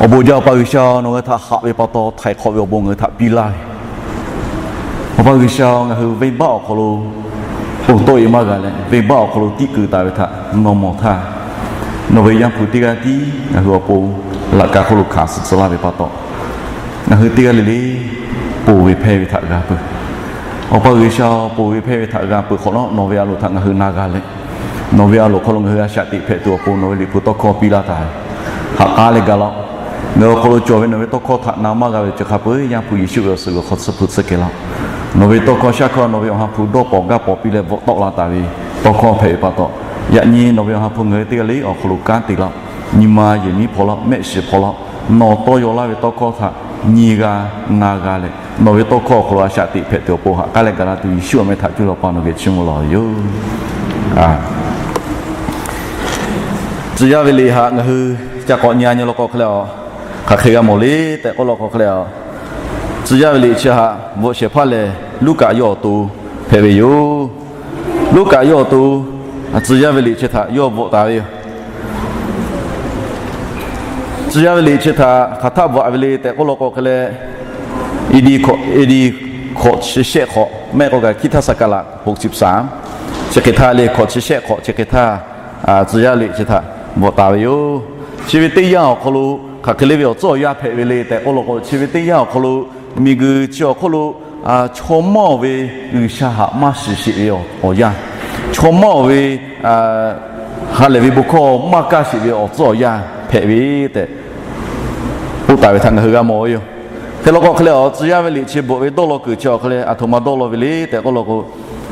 Awˬ bon jaˇ, Awˬ pa G'uiˬsha, nawˬ ngaˬ hui htaꞈ haꞈ ve pa taw htaiˍ hk'awꞈ ve awˬ bon ngaˬ hui htaꞈ piˇ laˇ ve. Awˬ pa G'uiˬsha, ngaˬ hui venˇbaˆ awˬ hk'aw lo ponˬ tawˆ e maˇ g'a leh, venˇbaˆ awˬ hk'aw lo tiˆ keu taˍ ve htaꞈ nawˬ mawˬ htaˇ, nawˬ ve Yaˇ hpu teˇ g'aˇ tiˉ ngaˬ hui awˬ pon laꞈ ka hk'oˆ lo hkanˍ suh tcuh laˇ ve pa taw, ngaˬ hui teˇ g'aˇ le le ponˬ ve hpehˇ ve htaꞈ g'a peuˬ. Awˬ pa G'uiˬsha, ponˬ ve hpehˇ ve htaꞈ g'a peuˬ hk'awꞈ nawˉ, nawˬ ve a loˍ htaꞈ ngaˬ hui na g'a leh, nawˬ ve a loˍ hk'aw lo ngaˬ hui a shaꞈ teꞈ hpehꞈ tuˬ awˬ pon nawˬ ve Liꞈ hpu tawˇ hkawˇ piˇ laˇ taˍ ve, haꞈ k'aˉ leh ga laˇ-oˆ. Ngaˬ hui awˬ hk'aw lo cawˬ ve nawˬ ve tawˇ hkawˇ htaꞈ na maˇ g'a ve chi hk'a peu-eˬ Yaˇ hpu Yeˍsuˆ ve awˬ suhˍ g'uiˬ hk'aw tsuhˇ hpu tsuhˇ kehˬ laˇ-oˆ. Nawˬ ve tawˇ hkawˇ shaˉ hkawˇ nawˬ ve Awˬ ha hpu dawˇ pawnˍ gaˇ pawnˍ piˇ leh bvuhꞈ tawˆ la taˍ ve tawˇ hkawˇ hpehꞈ ve pa taw, yaꞈ nyi nawˬ ve Awˬ ha hpu ngaˬ hui teˇ g'aˇ le awˬ hk'aw lo kanˉ te laˇ-oˆ. Nyi ma yehˬ miˉ hpaw laˇ-oˆ, mehˆ shiˍ hpaw laˇ-oˆ. Nawˬ tawˇ yaw laˇ ve tawˇ hkawˇ htaꞈ nyi g'a na g'a leh, nawˬ ve tawˇ hkawˇ awˬ hk'aw lo a shaꞈ teꞈ hpehꞈ tuˬ awˬ pon haꞈ k'aˉ leh ga laˇ tuˬ Yeˍsuˆ awˬ meh htaꞈ cuˇ leh Awˬ pa nawˬ geh chiˇ mvuh lawˬ ve yoˬ. Tcuh yaˇ ve liꞈ htaꞈ ngaˬ hui ca k'awꞈ nyi-a nyi law k'o hk'e leh-aˬ, hk'aˬ hk'e g'a mawˬ le tehꞈ k'oˆ law k'o hk'e leh-aˬ, tcuh yaˇ ve liꞈ chi htaꞈ bvuhꞈ shehˍ hpaˇ lehˬ Luˉkaꞈ yawˇ awˬ to hpehꞈ ve yoˬ. Luˉkaꞈ yawˇ awˬ to tcuh yaˇ ve liꞈ chi htaꞈ yawˇ bvuhꞈ taˍ ve yoˬ. Tcuh yaˇ ve liꞈ chi htaꞈ hk'aˬ htaˆ bvuhꞈ ve le tehꞈ k'oˆ law k'o hk'e leh, A D hkawꞈ, A D hkawꞈ chi shehˆ hk'awꞈ mehˆ k'o kaꞈ hkiˇ htaˇ saˍ kaˍ laꞈ hk'oꞈ ciˍ psaˍ, chi hk'e htaˇ le hkawꞈ chi shehˆ hk'awꞈ chi hk'e htaˇ, tcuh yaˇ liꞈ chi htaꞈ bvuhꞈ taˍ ve yoˬ. Chi ve teˇ yanˇ awˬ hk'aw lo hk'aˬ hk'e le ve awˬ tcuhˉ awˬ yanˇ hpehꞈ ve le tehꞈ k'oˆ law k'o, chi ve teˇ yanˇ awˬ hk'aw lo miˬguiˬ chi awˬ hk'oˆ lo chaw mawˇ ve G'uiˬsha htaꞈ maˇ shiˍ sheˍ ve awˬ yanˇ, chaw mawˇ ve ha lehˬ ve bon hkawˇ maˇ kaˇ sheˍ ve awˬ tcuhˉ awˬ yanˇ hpehꞈ ve tehꞈ k'oˆ taˍ ve htaꞈ ngaˬ hui g'a mawˬ ve yoˬ. Hk'e law k'o hk'e leh-aˬ, tcuh yaˇ ve liꞈ chi bvuhꞈ ve dawˇ law kuiˬ chi awˬ hk'e leh aˬ htoꞈ ma dawˇ law ve le tehꞈ k'oˆ law k'o,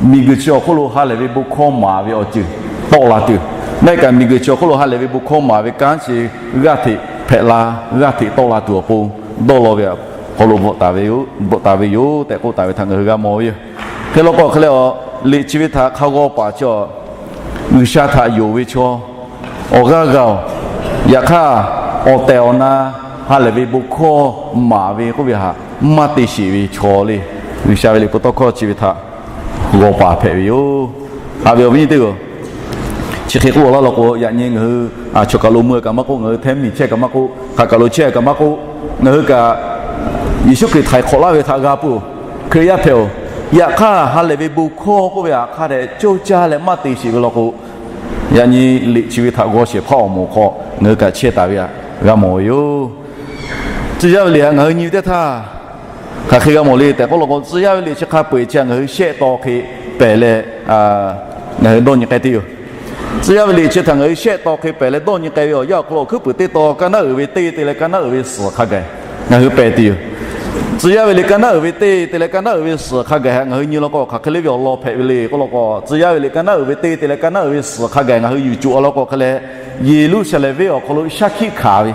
miˬguiˬ chi awˬ hk'oˆ lo ha lehˬ ve bon hkawˇ maˍ ve awˬ ceuˬ tawˆ la tuˬ, maˇ heˆ kaꞈ miˬguiˬ chi awˬ hk'oˆ lo ha lehˬ ve bon hkawˇ maˍ ve kanˉ chi g'aˇ hteꞈ hpehꞈ la, g'aˇ hteꞈ tawˆ la tuˬ awˬ pon dawˇ law ve awˬ hk'aw lo bvuhꞈ taˍ ve yoˬ tehꞈ k'oˆ taˍ ve htaꞈ ngaˬ hui g'a mawˬ ve yoˬ. Hk'e law k'o hk'e leh-aˬ, liꞈ chi ve htaꞈ hk'a g'aw paˍ chi-aˬ, G'uiˬsha htaꞈ yonˍ ve chaw awˬ g'aˇ g'a-oˬ, yaꞈ hk'aˇ awˬ tehˬ awˬ na ha lehˬ ve bon hkawˇ maˍ ve k'oˆ ve htaꞈ maˇ te sheˍ ve chaw le, G'uiˬsha ve liꞈ hpu tawˇ hkawˇ chi ve htaꞈ g'aw paˍ hpehꞈ ve yoˬ. Haꞈ ve awˬ viˉ nyi teˇ-oˬ, chi hk'e k'oˆ laˇ law k'o, yaꞈ nyi ngaˬ hui chaw kaˬ lo meuˇ kaꞈ maˇ k'oˆ, ngaˬ hui hteˇ miˬ chehˇ kaꞈ maˇ k'oˆ, hk'aˬ kaˬ lo chehˇ kaꞈ maˇ k'oˆ, ngaˬ hui kaꞈ Yeˍsuˆ Hkriꞈ htaiˍ hk'awꞈ laˇ ve htaꞈ g'a peuˬ-oˬ, Hkriꞈ yaˇ hpehꞈ-oˬ. Yaꞈ hk'aˇ ha lehˬ ve bon hkawˇ k'oˆ ve htaꞈ hk'a dehꞈ coˇ caˇ leh maˇ te sheˍ ve law k'o, yaꞈ nyi liꞈ chi ve htaꞈ g'aw shehˍ hpaˇ awˬ moˍ hk'aw ngaˬ hui kaꞈ chehˇ taˍ ve htaꞈ g'a mawˬ ve yoˬ. Tcuh yaˇ ve liꞈ htaꞈ ngaˬ hui nyi ve teˇ htaˇ, hk'aˬ hk'e g'a mawˬ le tehꞈ k'oˆ law k'o, tcuh yaˇ ve liꞈ chi hk'a peu-eˬ chi htaꞈ ngaˬ hui shehˆ taw hk'e pehˬ leh ngaˬ hui dawˇ nyi k'ai te yoˬ. Tcuh yaˇ ve liꞈ chi htaꞈ ngaˬ hui shehˆ taw hk'e pehˬ leh dawˇ nyi k'ai ve awˬ yanˇ awˬ hk'aw lo, awˬ hkuiˉ puiˍ teˇ taw kaˇ naˉ uiˍ ve teˇ te leh kaˇ naˉ uiˍ ve suhˍ hk'a gaˬ ngaˬ hui pehˬ tuˬ yoˬ. Tcuh yaˇ ve liꞈ kaˇ naˉ uiˍ ve teˇ te leh kaˇ naˉ uiˍ ve suhˍ hk'a gaˬ htaꞈ ngaˬ hui nyi law k'o, hk'aˬ hk'e le ve awˬ lawn hpehꞈ ve le k'oˆ law k'o, tcuh yaˇ ve liꞈ kaˇ naˉ uiˍ ve teˇ te leh kaˇ naˉ uiˍ ve suhˍ hk'a gaˬ ngaˬ hui yuˬ coˬ-a law k'o hk'e leh, Yeˍruˆsaˍlehnˍ venˇ awˬ hk'aw lo shaˉ hkiˆ hkanˍ ve,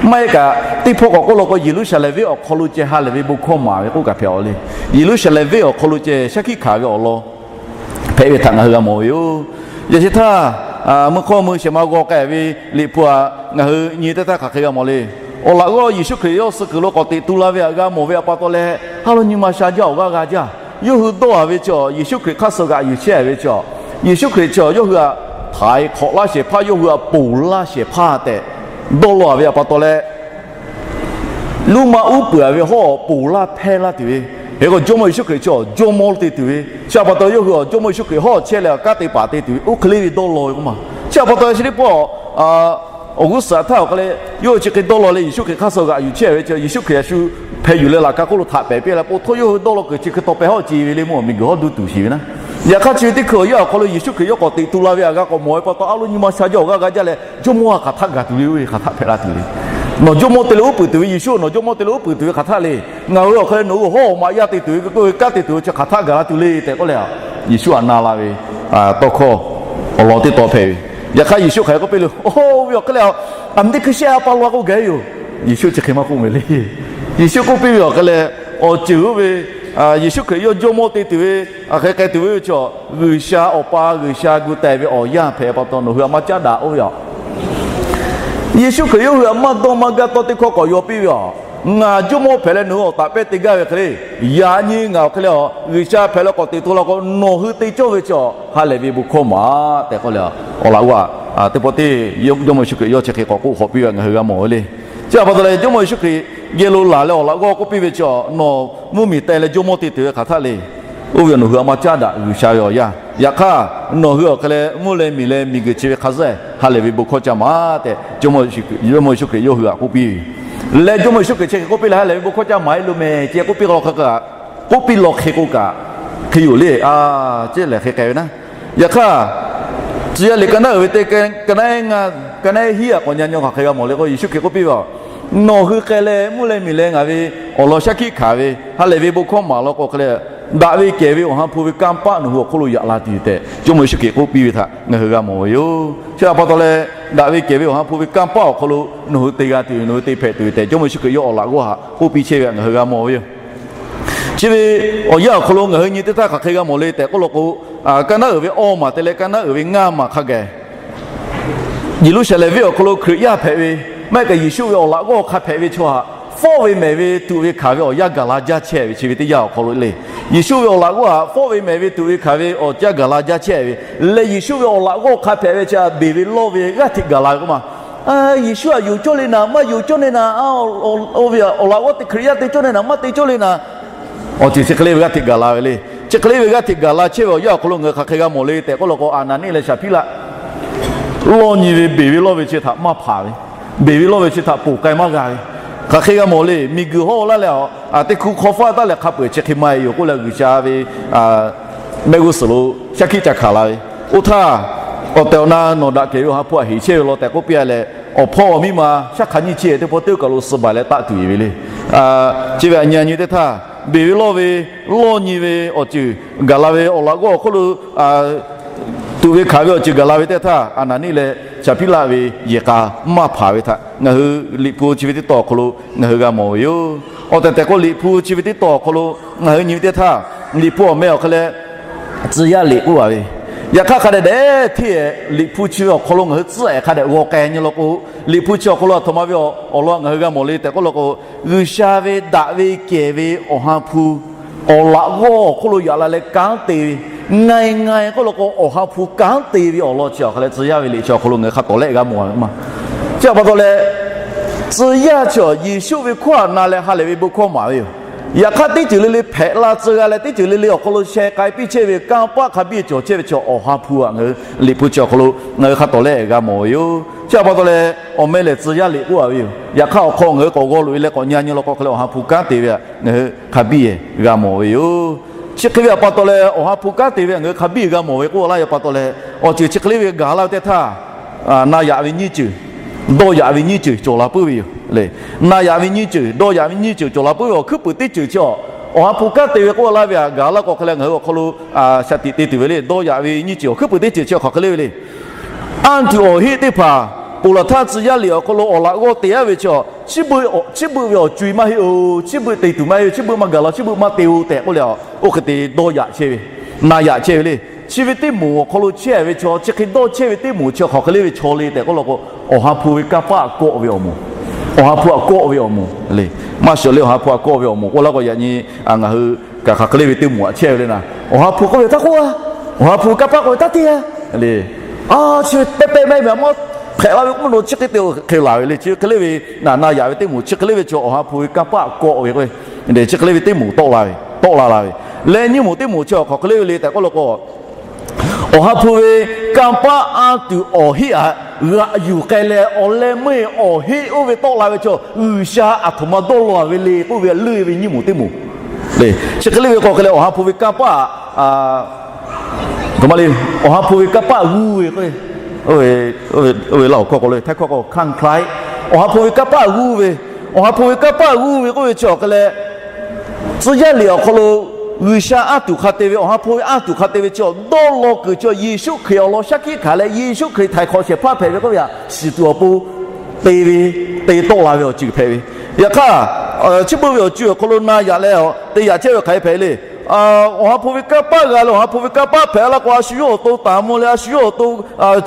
maˇ heˆ kaꞈ teˇ hpawˇ k'awꞈ k'oˆ law k'o, Yeˍruˆsaˍlehnˍ venˇ awˬ hk'aw lo ceh ha lehˬ ve bon hkawˇ maˍ ve k'oˆ kaꞈ hpehꞈ-oˬ le. Yeˍruˆsaˍlehnˍ venˇ awˬ hk'aw lo ceh shaˉ hkiˆ hkanˍ ve awˬ lawn hpehꞈ ve htaꞈ ngaˬ hui g'a mawˬ ve yoˬ. Yaꞈ chi htaˇ, meuˇ hkawˇ meuˇ shehˍ ma g'aw k'ai ve liꞈ hpu htaꞈ ngaˬ hui nyi teˇ htaˇ hk'aˬ hk'e g'a mawˬ le. Awˬ laꞈ g'awˇ Yeˍsuˆ Hkriꞈ yawˇ suh kuiˬ lo k'awꞈ teꞈ tu la ve htaꞈ g'a mawˬ ve pa taw leh, ha lawˇ nyi ma sha jaˇ awˬ g'aˇ g'a jaˇ. Yawˇ hui dawˇ-a ve chi-a, Yeˍsuˆ Hkriꞈ hk'aˇ suh g'aꞈ yuˬ chehˇ ve chi-a, Yeˍsuˆ Hkriꞈ chi-a yawˇ hui htaꞈ htaiˍ hk'awꞈ laˇ shehˍ hpaˇ, yawˇ hui htaꞈ ponˬ laˇ shehˍ hpaˇ tehꞈ dawˇ law-a ve pa taw leh, Roˉmaꞈ uˉ peunˍ-a ve hawˉ ponˬ laˇ hpehˇ laˇ tuˬ ve, hk'e k'o Jawˇmawˇ Yeˍsuˆ Hkriꞈ chi-a jawˇmawˇ te tuˬ ve, chi htaꞈ pa taw yawˇ hui-a Jawˇmawˇ Yeˍsuˆ Hkriꞈ hawˉ chehˇ leh kanˉ te paˍ te tuˬ ve, oˇ hk'e le ve dawˇ law ve k'oˆ ma. Chi htaꞈ pa taw chi teˇ pawˆ awˬ g'uˇ suhˍ htaˇ awˬ hk'e leh yawˇ hui chi hk'e dawˇ law leh Yeˍsuˆ Hkriꞈ hk'aˇ suh g'aꞈ yuˬ chehˇ ve chi, Yeˍsuˆ Hkriꞈ a shu hpeh yuˬ leh laꞈ ka hk'oˆ lo htaꞈ pehˍ piˇ leh, po htawˇ yawˇ hui dawˇ law kuiˬ chi hk'e taw peh hawˉ ce ve le mawˇ miˬguiˬ hawˉ duˇ tuˬ shiˍ ve naˉ. Yaꞈ hk'aˇ chi ve teˇ hkui awˬ yanˇ awˬ hk'aw lo Yeˍsuˆ Hkriꞈ yawˇ k'awꞈ teꞈ tu la ve htaꞈ g'a k'awꞈ mawˬ ve pa taw, a loˇ nyi ma sha jaˇ awˬ g'aˇ g'a jaˇ leh, jawˇmawˇ htaꞈ hk'aˬ htaˆ gaˬ tuˬ le, oˇ ve hk'aˬ htaˆ hpehꞈ la tuˬ le. Nawˬ jawˇmawˇ te leh uˉ peunˍ tuˬ ve Yeˍsuˆ, nawˬ jawˇmawˇ te leh uˉ peunˍ tuˬ ve hk'aˬ htaˆ le. Ngaˬ hui awˬ hk'e leh nawˬ hui hawˉ awˬ maꞈ yaˇ te tuˬ ve, k'oˆ ve kanˉ te tuˬ ve chi hk'aˬ htaˆ gaˬ la tuˬ le tehꞈ k'oˆ leh, Yeˍsuˆ htaꞈ na la ve tawˇ hkawˇ awˬ lawn teˇ taw hpehꞈ ve. Yaꞈ hk'aˇ Yeˍsuˆ hk'aˬ hk'e k'oˆ piˇ le, oˇ ve awˬ hk'e leh, aˬ miˬ teˇ hkui shehˆ ha pa law k'oˆ gaˬ-e yoˬ. Yeˍsuˆ chi hk'e maˇ k'oˆ mehˍ le. Yeˍsuˆ k'oˆ piˇ ve awˬ hk'e leh, awˬ ceuˬ oˇ ve Yeˍsuˆ Hkriꞈ yawˇ jawˇmawˇ te tuˬ ve, hk'aˬ hk'e k'ai tuˬ ve chi, G'uiˬsha Awˬ pa G'uiˬsha gu teh ve awˬ yanˇ hpehꞈ pa taw nawˬ hui htaꞈ maˇ caˉ daꞈ oˇ ve aˬ. Yeˍsuˆ Hkriꞈ yawˇ hui htaꞈ maˇ dawˇ maˇ gaˇ tawˇ teˇ hkawˇ k'awꞈ yaw piˇ ve aˬ. Ngaˬ jawˇmawˇ hpehꞈ leh nawˬ hui awˬ taꞈ pehˇ te gaˇ ve hk'e le. Yaꞈ nyi ngaˬ awˬ hk'e leh aˬ, G'uiˬsha hpehꞈ leh k'awꞈ teꞈ to la k'o, nawˬ hui te cawˇ ve chi ha lehˬ ve bon hkawˇ maˍ tehꞈ k'oˆ leh, awˬ laꞈ g'awˇ teˇ pawˆ teˇ Jawˇmawˇ Yeˍsuˆ Hkriꞈ yawˇ chi hk'e k'awꞈ k'oˆ hk'awꞈ piˇ ve ngaˬ hui g'a mawˬ ve le. Chi htaꞈ pa taw leh Jawˇmawˇ Yeˍsuˆ Hkriꞈ geh lo laˬ leh awˬ laꞈ g'awˇ k'oˆ piˇ ve chi, nawˬ mvuhˇmiˬ teh leh jawˇmawˇ te tuˬ ve hk'aˬ htaˇ le. Oˇ ve nawˬ hui a ma caˉ daꞈ G'uiˬsha ve awˬ yaˇ. Yaꞈ hk'aˇ nawˬ hui awˬ hk'e leh mvuhˇ leh miˬ leh miˬguiˬ chi ve hk'a zuhˆ ha lehˬ ve bon hkawˇ ca maˍ tehꞈ, Jawˇmawˇ Yeˍsuˆ Hkriꞈ yawˇ hui htaꞈ k'oˆ piˇ ve. Leh Jawˇmawˇ Yeˍsuˆ Hkriꞈ chi hk'e k'oˆ piˇ leh, ha lehˬ ve bon hkawˇ ca maˍ e lo mehˍ ce k'oˆ piˇ k'o, k'oˆ piˇ law hk'e k'o kaꞈ, hk'e yoˬ le. A, ceˇ lehˬ hk'e k'ai ve naˉ. Yaꞈ hk'aˇ, tcuh yaˇ liꞈ ka naˉ uiˍ ve teˇ ka naˉ eˉ ngaˇ, ka naˉ eˉ hiˉ a k'awꞈ nyi nyi hk'aˬ hk'e g'a mawˬ le k'o, Yeˍsuˆ Hkriꞈ k'oˆ piˇ ve, nawˬ hui k'ai leh mvuhˇ leh miˬ leh ngaˬ ve awˬ lawn shaˉ hkiˆ hkanˍ ve ha lehˬ ve bon hkawˇ maˍ law k'o hk'e leh, daꞈ ve kehˬ ve Awˬ ha hpu ve kanˇ paˆ nawˬ hui awˬ hk'oˆ lo yaꞈ la tuˬ tehꞈ Jawˇmawˇ Yeˍsuˆ Hkriꞈ k'oˆ piˇ ve htaꞈ ngaˬ hui g'a mawˬ ve yoˬ. Chi htaꞈ pa taw leh, daꞈ ve kehˬ ve Awˬ ha hpu ve kanˇ paˆ awˬ hk'aw lo nawˬ hui te g'a tuˬ, nawˬ hui te hpehꞈ tuˬ ve tehꞈ Jawˇmawˇ Yeˍsuˆ Hkriꞈ yawˇ awˬ laꞈ g'awˇ htaꞈ k'oˆ piˇ chehˇ ve htaꞈ ngaˬ hui g'a mawˬ ve yoˬ. Chi ve awˬ yanˇ awˬ hk'aw lo ngaˬ hui nyi teˇ htaˇ hk'aˬ hk'e g'a mawˬ le tehꞈ k'oˆ law k'o, ka naˉ uiˍ ve awˇ maˬ te leh ka naˉ uiˍ ve ngaˇ maˬ hk'a gaˬ Yeˍruˆsaˍlehnˍ venˇ awˬ hk'aw lo Hkriꞈ yaˇ hpehꞈ ve, maˇ heˆ kaꞈ Yeˍsuˆ ve awˬ laꞈ g'awˇ hk'a hpehꞈ ve chaw htaꞈ fawˆ ve mehˍ ve tuꞈ ve hkanˍ ve awˬ yanˇ gaˬ la jaˇ chehˇ ve chi ve teˇ yanˇ awˬ hk'aw lo le. Yeˍsuˆ ve awˬ laꞈ g'awˇ htaꞈ fawˆ ve mehˍ ve tuꞈ ve hkanˍ ve awˬ yanˇ gaˬ la jaˇ chehˇ ve, leh Yeˍsuˆ ve awˬ laꞈ g'awˇ hk'a hpehꞈ ve chi htaꞈ beˬ ve lawˇ ve g'aˇ hteꞈ gaˬ la ve k'oˆ ma. Yeˍsuˆ htaꞈ yonˍ cawˇ le naˍ, maˇ yonˍ cawˇ le naˍ, oˇ ve awˬ laꞈ g'awˇ teˇ Hkriꞈ yaˇ te cawˇ le naˍ, maˇ te cawˇ le naˍ, awˬ ceuˬ chi hk'e le ve g'aˇ hteꞈ gaˬ la ve le. Chi hk'e le ve g'aˇ hteꞈ gaˬ la chehˇ ve awˬ yanˇ awˬ hk'aw lo ngaˬ hui hk'aˬ hk'e g'a mawˬ le tehꞈ k'oˆ law k'o, Aˍnaˍniˆ leh Saˍhpiˇlaˆ lawˇ nyi ve beˬ ve lawˇ ve chi htaꞈ maˇ hpanˍ ve, beˬ ve lawˇ ve chi htaꞈ ponˬ k'ai maˇ g'a ve, hk'aˬ hk'e g'a mawˬ le. Miˬguiˬ hawˉ laˇ leh, teˇ hkui hk'aw faˉ taˉ leh hk'a peu-eˬ chi hk'e maˇ heˆ yoˬ k'oˆ leh G'uiˬsha ve mehˆ g'uˇ suhˍ lo shaˉ hkiˆ ca hkanˍ la ve. Oˇ htaˇ, awˬ tehˬ awˬ na nawˬ daꞈ kehˬ ve Awˬ ha hpu htaꞈ heˍ chehˇ ve law tehꞈ k'oˆ piˇ leh, awˬ hpawˇ awˬ miˇ ma shaˉ hk'a nyiˇ chi teˇ pawˆ teˇ kaˬ lo suh baˬ leh taˆ tuˬ ve le. Chi ve aꞈ nyi nyi teˇ htaˇ, beˬ ve lawˇ ve, lawˇ nyi ve awˬ ceuˬ gaˬ la ve awˬ laꞈ g'awˇ awˬ hk'oˆ lo tuꞈ ve hkanˍ ve awˬ ceuˬ gaˬ la ve teˇ htaˇ, Aˍnaˍniˆ leh Saˍhpiˇlaˆ ve yehˬ k'a maˇ hpanˍ ve htaꞈ ngaˬ hui Liꞈ hpu chi ve teˇ tawn awˬ hk'aw lo ngaˬ hui g'a mawˬ ve yoˬ. Awˬ tehˬ tehˬ k'o, Liꞈ hpu chi ve teˇ tawn awˬ hk'aw lo ngaˬ hui nyi ve teˇ htaˇ, Liꞈ hpu awˬ meh awˬ hk'e leh tcuh yaˇ liꞈ k'oˆ a ve, yaꞈ hk'aˇ hk'a dehꞈ dehꞈ hteˇ Liꞈ hpu chi ve awˬ hk'aw lo ngaˬ hui tcuhˉ ehˍ hk'a dehꞈ g'aw k'ai nyi law k'o, Liꞈ hpu chi awˬ hk'aw lo aˬ htoꞈ ma ve awˬ lawn ngaˬ hui g'a mawˬ le tehꞈ k'oˆ law k'o, G'uiˬsha ve daꞈ ve kehˬ ve Awˬ ha hpu awˬ laꞈ g'awˇ awˬ hk'oˆ lo yaꞈ la leh kanˉ te ve, ngaˬ ngaˬ k'oˆ law k'o, Awˬ ha hpu kanˉ te ve awˬ lawn chi awˬ hk'a leh tcuh yaˇ ve liꞈ chi awˬ hk'aw lo ngaˬ hui hk'a tawˍ lehˆ g'a mawˬ ve ma. Chi htaꞈ pa taw leh, tcuh yaˇ chi Yeˍsuˆ ve hkawˇ htaꞈ na leh ha lehˬ ve bon hkawˇ maˍ ve yoˬ. Yaꞈ hk'aˇ, teˇ ceuˬ le le hpehꞈ la tcuh g'a leh, teˇ ceuˬ le le awˬ hk'aw lo sheh k'ai piˇ chehˇ ve kanˇ paˆ hk'a biˇ cawˬ chehˇ ve chi Awˬ ha hpu htaꞈ ngaˬ hui Liꞈ hpu chi awˬ hk'aw lo ngaˬ hui hk'a tawˍ lehˆ g'a mawˬ ve yoˬ. Chi htaꞈ pa taw leh, awˬ meh lehˬ tcuh yaˇ liꞈ k'oˆ a ve yoˬ. Yaꞈ hk'aˇ, awˬ hk'aw ngaˬ hui k'awꞈ g'aw loꞈ e leh k'awꞈ nyi nyi law k'o hk'e leh, Awˬ ha hpu kanˉ te ve htaꞈ ngaˬ hui hk'a biˇ g'a mawˬ ve yoˬ. Chi hk'e ve htaꞈ pa taw leh, Awˬ ha hpu kanˉ te ve htaꞈ ngaˬ hui hk'a biˇ g'a mawˬ ve k'oˆ laˇ ve pa taw leh, awˬ ceuˬ chi hk'e le ve gaˬ la ve teˇ htaˇ, na yaꞈ ve nyiˇ ceuˬ, dawˇ yaꞈ ve nyiˇ ceuˬ cawˬ la puiˉ ve yoˬ le. Na yaꞈ ve nyiˇ ceuˬ, dawˇ yaꞈ ve nyiˇ ceuˬ cawˬ la puiˉ ve awˬ hkuiˉ puiˍ teˇ ceuˬ chi, Awˬ ha hpu kanˉ te ve k'oˆ laˇ ve htaꞈ gaˬ la k'o hk'e leh, ngaˬ hui awˬ hk'aw lo shaˍ tiꞈ te tuˬ ve le. Dawˇ yaꞈ ve nyiˇ ceuˬ, awˬ hkuiˉ puiˍ teˇ ceuˬ chi hk'aˬ hk'e le ve le. Anˇ tuˬ awˬ heˆ teˇ hpaˍ ponˬ laˬ htaˇ, tcuh yaˇ liꞈ awˬ hk'aw lo awˬ laꞈ g'awˇ te aˉ ve chi, chiˇ beuꞈ ve awˬ co-e maˇ heˆ-oˬ, chiˇ beuꞈ te tuˬ maˇ heˆ, chiˇ beuꞈ maˇ gaˬ la, chiˇ beuꞈ maˇ te-oˬ tehꞈ k'oˆ leh, oˇ hk'e te dawˇ yaꞈ chehˇ ve, na yaꞈ chehˇ ve le. Chi ve teˇ moˍ awˬ hk'aw lo chehˇ ve chaw, chi hk'e dawˇ chehˇ ve teˇ moˍ chi hk'aˬ hk'e le ve chaw le tehꞈ k'oˆ law k'o, Awˬ ha hpu ve kanˇ paˆ kawˆ ve awˬ moˍ, Awˬ ha hpu htaꞈ kawˆ ve awˬ moˍ le. Maˇ shuˍ le, Awˬ ha hpu htaꞈ kawˆ ve awˬ moˍ k'oˆ laˇ k'o, yaꞈ nyi ngaˬ hui kaꞈ hk'aˬ hk'e le ve teˇ moˍ htaꞈ chehˇ ve le naˍ. Awˬ ha hpu kawˆ ve htaˇ k'oˆ a, Awˬ ha hpu ve kanˇ paˆ kawˆ ve htaˇ te a le. A, chi ve pehˇ pehˇ mehˆ mehˆ maˇ hpehꞈ la ve k'oˆ lo, chi hk'e te hk'e laˬ ve le. Chi hk'e le ve na yaꞈ ve teˇ moˍ chi hk'e le ve chaw, Awˬ ha hpu ve kanˇ paˆ kawˆ ve k'o, chi hk'e le ve teˇ moˍ tawˆ la ve, tawˆ la la ve. Leh nyiˇ moˍ teˇ moˍ chi hk'aˬ hk'e le ve le tehꞈ k'oˆ law k'o, Awˬ ha hpu ve kanˇ paˆ anˇ tuˬ awˬ heˆ htaꞈ g'aꞈ yuˬ k'ai leh, awˬ leh meuˇ awˬ heˆ oˇ ve tawˆ la ve chaw, G'uiˬsha aˬ htoꞈ ma dawˇ law ve le k'oˆ ve leuˇ ve nyiˇ moˍ teˇ moˍ le. Chi hk'e le ve k'o hk'e leh, Awˬ ha hpu ve kanˇ paˆ, a, htoꞈ ma le, Awˬ ha hpu ve kanˇ paˆ g'uˇ ve k'o, oˇ ve laˇ awˬ hkawˇ k'o le, htaiˇ hkawˇ k'o คลั่งไคล้, Awˬ ha hpu ve kanˇ paˆ g'uˇ ve, Awˬ ha hpu ve kanˇ paˆ g'uˇ ve k'oˆ ve chi awˬ hk'e leh, tcuh yaˇ liꞈ awˬ hk'aw lo G'uiˬsha anˇ tuˬ hk'a te ve, Awˬ ha hpu ve anˇ tuˬ hk'a te ve chi dawˇ law kuiˬ chi Yeˍsuˆ Hkriꞈ awˬ lawn shaˉ hkiˆ hkanˍ leh, Yeˍsuˆ Hkriꞈ htaiˍ hk'awꞈ shehˍ hpaˇ hpehꞈ ve k'oˆ ve htaꞈ shiˍ tuˬ awˬ pon te ve, te tawˆ la ve awˬ ceuˬ hpehꞈ ve. Yaꞈ hk'aˇ, chiˇ beuꞈ ve awˬ co-e awˬ hk'aw lo na yaꞈ leh te yaꞈ chehˇ ve hk'aˬ hk'e hpehꞈ le. Awˬ ha hpu ve kanˇ paˆ g'a leh, Awˬ ha hpu ve kanˇ paˆ hpehꞈ la k'o, a shu yawˇ awˬ to taˍ mvuh leh, a shu yawˇ awˬ to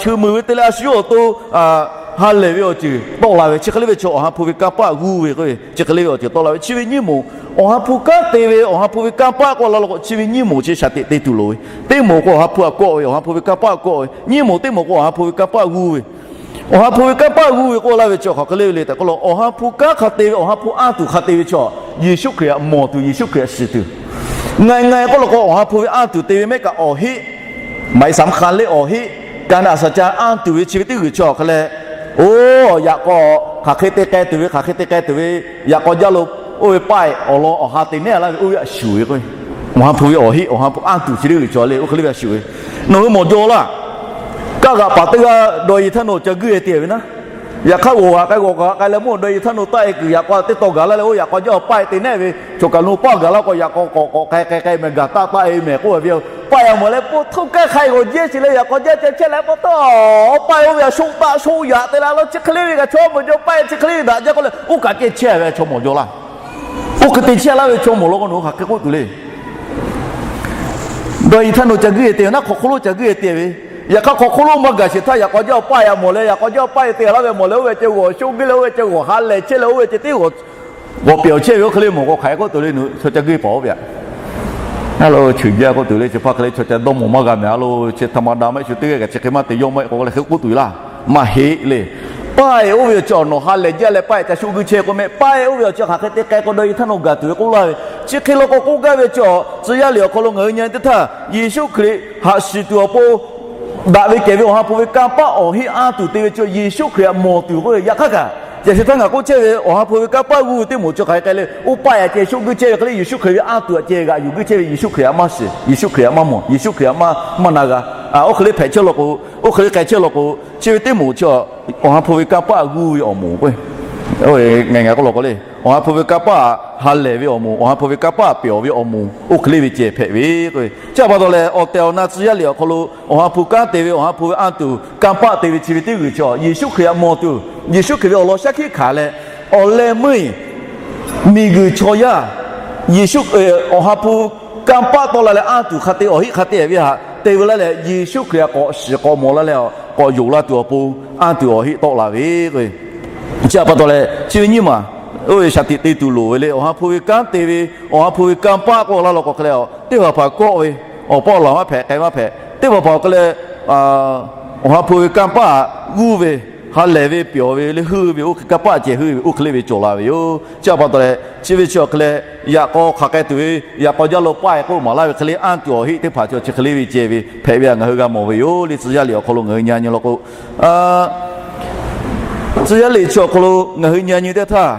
cheu meuˬ ve te leh, a shu yawˇ awˬ to ha lehˬ ve awˬ ceuˬ tawˆ la ve. Chi hk'e le ve chaw, Awˬ ha hpu ve kanˇ paˆ g'uˇ ve k'o, chi hk'e le ve awˬ ceuˬ tawˆ la ve. Chi ve nyiˇ moˍ, Awˬ ha hpu kanˉ te ve, Awˬ ha hpu ve kanˇ paˆ k'oˆ la law k'o, chi ve nyiˇ moˍ chi shaˍ tiꞈ te tuˬ loˍ ve. Teˇ moˍ k'o Awˬ ha hpu htaꞈ kawˆ ve, Awˬ ha hpu ve kanˇ paˆ kawˆ ve. Nyiˇ moˍ teˇ moˍ k'o Awˬ ha hpu ve kanˇ paˆ g'uˇ ve. Awˬ ha hpu ve kanˇ paˆ g'uˇ ve k'oˆ laˇ ve chi hk'aˬ hk'e le ve le tehꞈ k'oˆ lo, Awˬ ha hpu kanˉ hk'a te ve, Awˬ ha hpu anˇ tuˬ hk'a te ve chaw, Yeˍsuˆ Hkriꞈ htaꞈ mawˬ tuˬ, Yeˍsuˆ Hkriꞈ htaꞈ shiˍ tuˬ. Ngaˬ ngaˬ k'oˆ lo k'o, Awˬ ha hpu ve anˇ tuˬ te ve mehˉ kaꞈ awˬ heˆ, maˍ iˍ saˍ mvuhˇ hk'a le awˬ heˆ, ka naꞈ saˍ ca anˇ tuˬ ve chi ve teˇ g'uiˬ chi hk'e leh, oˇ yaꞈ k'aw hk'aˬ hk'e te k'ai tuˬ ve, hk'aˬ hk'e te k'ai tuˬ ve, yaꞈ k'aw jaˇ lo oˇ ve paˆ awˬ lawn awˬ ha te nehˉ laˇ ve oˇ ve htaꞈ shuˍ ve k'o, Awˬ ha hpu ve awˬ heˆ, Awˬ ha hpu anˇ tuˬ chi teˇ g'uiˬ chi le, oˇ hk'e le ve htaꞈ shuˍ ve. Nawˬ hui mawˬ jaw laˇ. Kaˇ g'aꞈ paˍ teˇ g'aˇ dawˇ ye htaˇ nawˬ ca guiˇ e te ve naˉ. Yaꞈ hk'aˇ g'awˬ g'aꞈ k'ai g'awˬ g'aꞈ k'ai leh mawˇ dawˇ ye htaˇ nawˬ taˆ e kuiˬ yaꞈ k'aw teˇ taw gaˬ laˇ leh, oˇ yaꞈ k'aw jaˇ paˆ te nehˉ ve, choˬ kaˬ lo paˆ gaˬ laˇ k'o, yaꞈ k'aw k'awꞈ k'awꞈ k'ai k'ai k'ai meh gaˬ taˆ taˆ e meh k'oˆ ve yoˬ. Paˆ yaꞈ mawˬ leh po htoˇ kaˇ hk'a g'awˬ jehˇ sheˍ leh yaꞈ k'aw jaˇ ca chehˇ leh pa taw, paˆ oˇ ve htaꞈ shoˆ taˆ shoˆ yaꞈ te la la chi hk'e le ve kaꞈ chaw mawˬ jaw paˆ chi hk'e le ve daꞈ jaˇ k'oˆ leh, oˇ kaꞈ ceh chehˇ ve chaw mawˬ jaw laˇ. Oˇ hk'e te chehˇ laˇ ve chaw mawˬ law k'o, nawˬ hui hk'aˬ hk'e k'oˆ tuˬ le. Dawˇ ye htaˇ nawˬ ca guiˇ e te ve naˉ, hk'aw hk'oˆ lo ca guiˇ e te ve. Yaꞈ hk'aˇ hk'aw hk'oˆ lo maˇ gaˬ sheˍ htaˇ, yaꞈ k'aw jaˇ paˆ yaꞈ mawˬ leh, yaꞈ k'aw jaˇ paˆ e te laˇ ve mawˬ leh, oˇ ve ceh g'awˬ shoˆ guiˇ leh, oˇ ve ceh g'awˬ ha lehˬ chehˇ leh, oˇ ve ceh teˇ g'awˬ g'awˬ pehˬ awˬ chehˇ ve, oˇ hk'e le mawˬ k'o, hk'aˬ hk'e k'oˆ tuˬ le, nawˬ hui chaw ca guiˇ paˍ oˇ ve aꞈ. Aˬ lo, cheuˬ jaˇ k'oˆ tuˬ le, chi hpaˇ hk'e le chaw ca dawˇ mawˬ maˇ g'a meh. Aˬ lo, chi htaꞈ ma da maˇ heˆ shu teˇ g'aˇ kaꞈ chi hk'e maˇ te yawˇ maˇ heˆ k'o, hk'e k'oˆ tuˬ laˇ. Maˇ heˆ le. Paˆ e oˇ ve awˬ chi awˬ nawˬ ha lehˬ jaˇ leh paˆ e ca shoˆ guiˇ chehˇ k'o meh, paˆ e oˇ ve awˬ chi hk'aˬ hk'e te k'ai k'o, dawˇ ye htaˇ nawˬ gaˬ tuˬ ve k'oˆ laˇ ve. Chi hk'e law k'o k'oˆ gaˇ ve chi, tcuh yaˇ liꞈ awˬ hk'aw lo ngaˬ hui nyi teˇ htaˇ, Yeˍsuˆ Hkriꞈ haꞈ shiˍ tuˬ awˬ pon daꞈ ve kehˬ ve Awˬ ha hpu ve kanˇ paˆ awˬ heˆ anˇ tuˬ te ve chi, Yeˍsuˆ Hkriꞈ htaꞈ mawˬ tuˬ k'oˆ ve. Yaꞈ hk'aˇ kaꞈ, yaꞈ sheh htaˇ ngaˬ k'oˆ chehˇ ve Awˬ ha hpu ve kanˇ paˆ g'uˇ ve teˇ moˍ chi hk'aˬ hk'e k'ai leh, oˇ paˆ yaꞈ ceh shoˆ guiˇ chehˇ ve hk'e le, Yeˍsuˆ Hkriꞈ ve anˇ tuˬ aꞈ ceh g'aꞈ yuˬ guiˇ chehˇ ve, Yeˍsuˆ Hkriꞈ htaꞈ maˇ shiˍ, Yeˍsuˆ Hkriꞈ htaꞈ maˇ mawˬ, Yeˍsuˆ Hkriꞈ htaꞈ maˇ maˇ na g'a. Oˇ hk'e le hpehꞈ chehˇ law k'o, oˇ hk'e le k'ai chehˇ law k'o, chi ve teˇ moˍ chi Awˬ ha hpu ve kanˇ paˆ g'uˇ ve awˬ moˍ k'o, ngaˬ ngaˬ k'oˆ law k'o le, Awˬ ha hpu ve kanˇ paˆ ha lehˬ ve awˬ moˍ, Awˬ ha hpu ve kanˇ paˆ pehˬ ve awˬ moˍ, oˇ hk'e le ve ceh hpehꞈ ve k'o, chi pa taw leh awˬ tehˬ awˬ na tcuh yaˇ liꞈ awˬ hk'aw lo Awˬ ha hpu kanˉ te ve, Awˬ ha hpu ve anˇ tuˬ kanˇ paˆ te ve chi ve teˇ g'uiˬ chi, Yeˍsuˆ Hkriꞈ htaꞈ mawˬ tuˬ, Yeˍsuˆ Hkriꞈ ve awˬ lawn shaˉ hkiˆ hkanˍ leh, awˬ leh meuˇ miˬ guiˬ chaw yaˇ Yeˍsuˆ Awˬ ha hpu kanˇ paˆ tawˆ la leh anˇ tuˬ hk'a te, awˬ heˆ hk'a te ve htaꞈ te ve laˇ leh, Yeˍsuˆ Hkriꞈ htaꞈ k'awꞈ shiˍ k'awꞈ mawˬ laˇ leh, k'awꞈ yonˍ la tuˬ awˬ pon anˇ tuˬ awˬ heˆ tawˆ la ve k'o, chi pa taw leh chi ve nyiˇ maˬ oˇ ve shaˍ tiꞈ te tuˬ loˍ ve le. Awˬ ha hpu ve kanˉ te ve, Awˬ ha hpu ve kanˇ paˆ k'oˆ laˇ law k'o hk'e leh, teˇ hpaˍ hpaˍ kawˆ ve, awˬ paˆ awˬ laˬ maˇ hpehꞈ, k'ai maˇ hpehꞈ. Teˇ hpaˍ hpaˍ k'o leh, Awˬ ha hpu ve kanˇ paˆ g'uˇ ve, ha lehˬ ve pehˬ ve le, heuˆ ve, oˇ hk'e kanˇ paˆ ceh heuˆ ve, oˇ hk'e le ve cawˬ la ve yoˬ. Chi pa taw leh chi ve chi awˬ hk'e leh, yaꞈ k'aw hk'aˬ k'ai tuˬ ve, yaꞈ k'aw jaˇ lo paˆ e k'oˆ maˍ laˇ ve hk'e le, anˇ tuˬ awˬ heˆ teˇ hpaˍ chi chi hk'e le ve ceh ve hpehꞈ ve htaꞈ ngaˬ hui g'a mawˬ ve yoˬ le. Tcuh yaˇ liꞈ awˬ hk'aw lo ngaˬ hui nyi nyi law k'o, tcuh yaˇ liꞈ chi awˬ hk'aw lo ngaˬ hui nyi nyi teˇ htaˇ,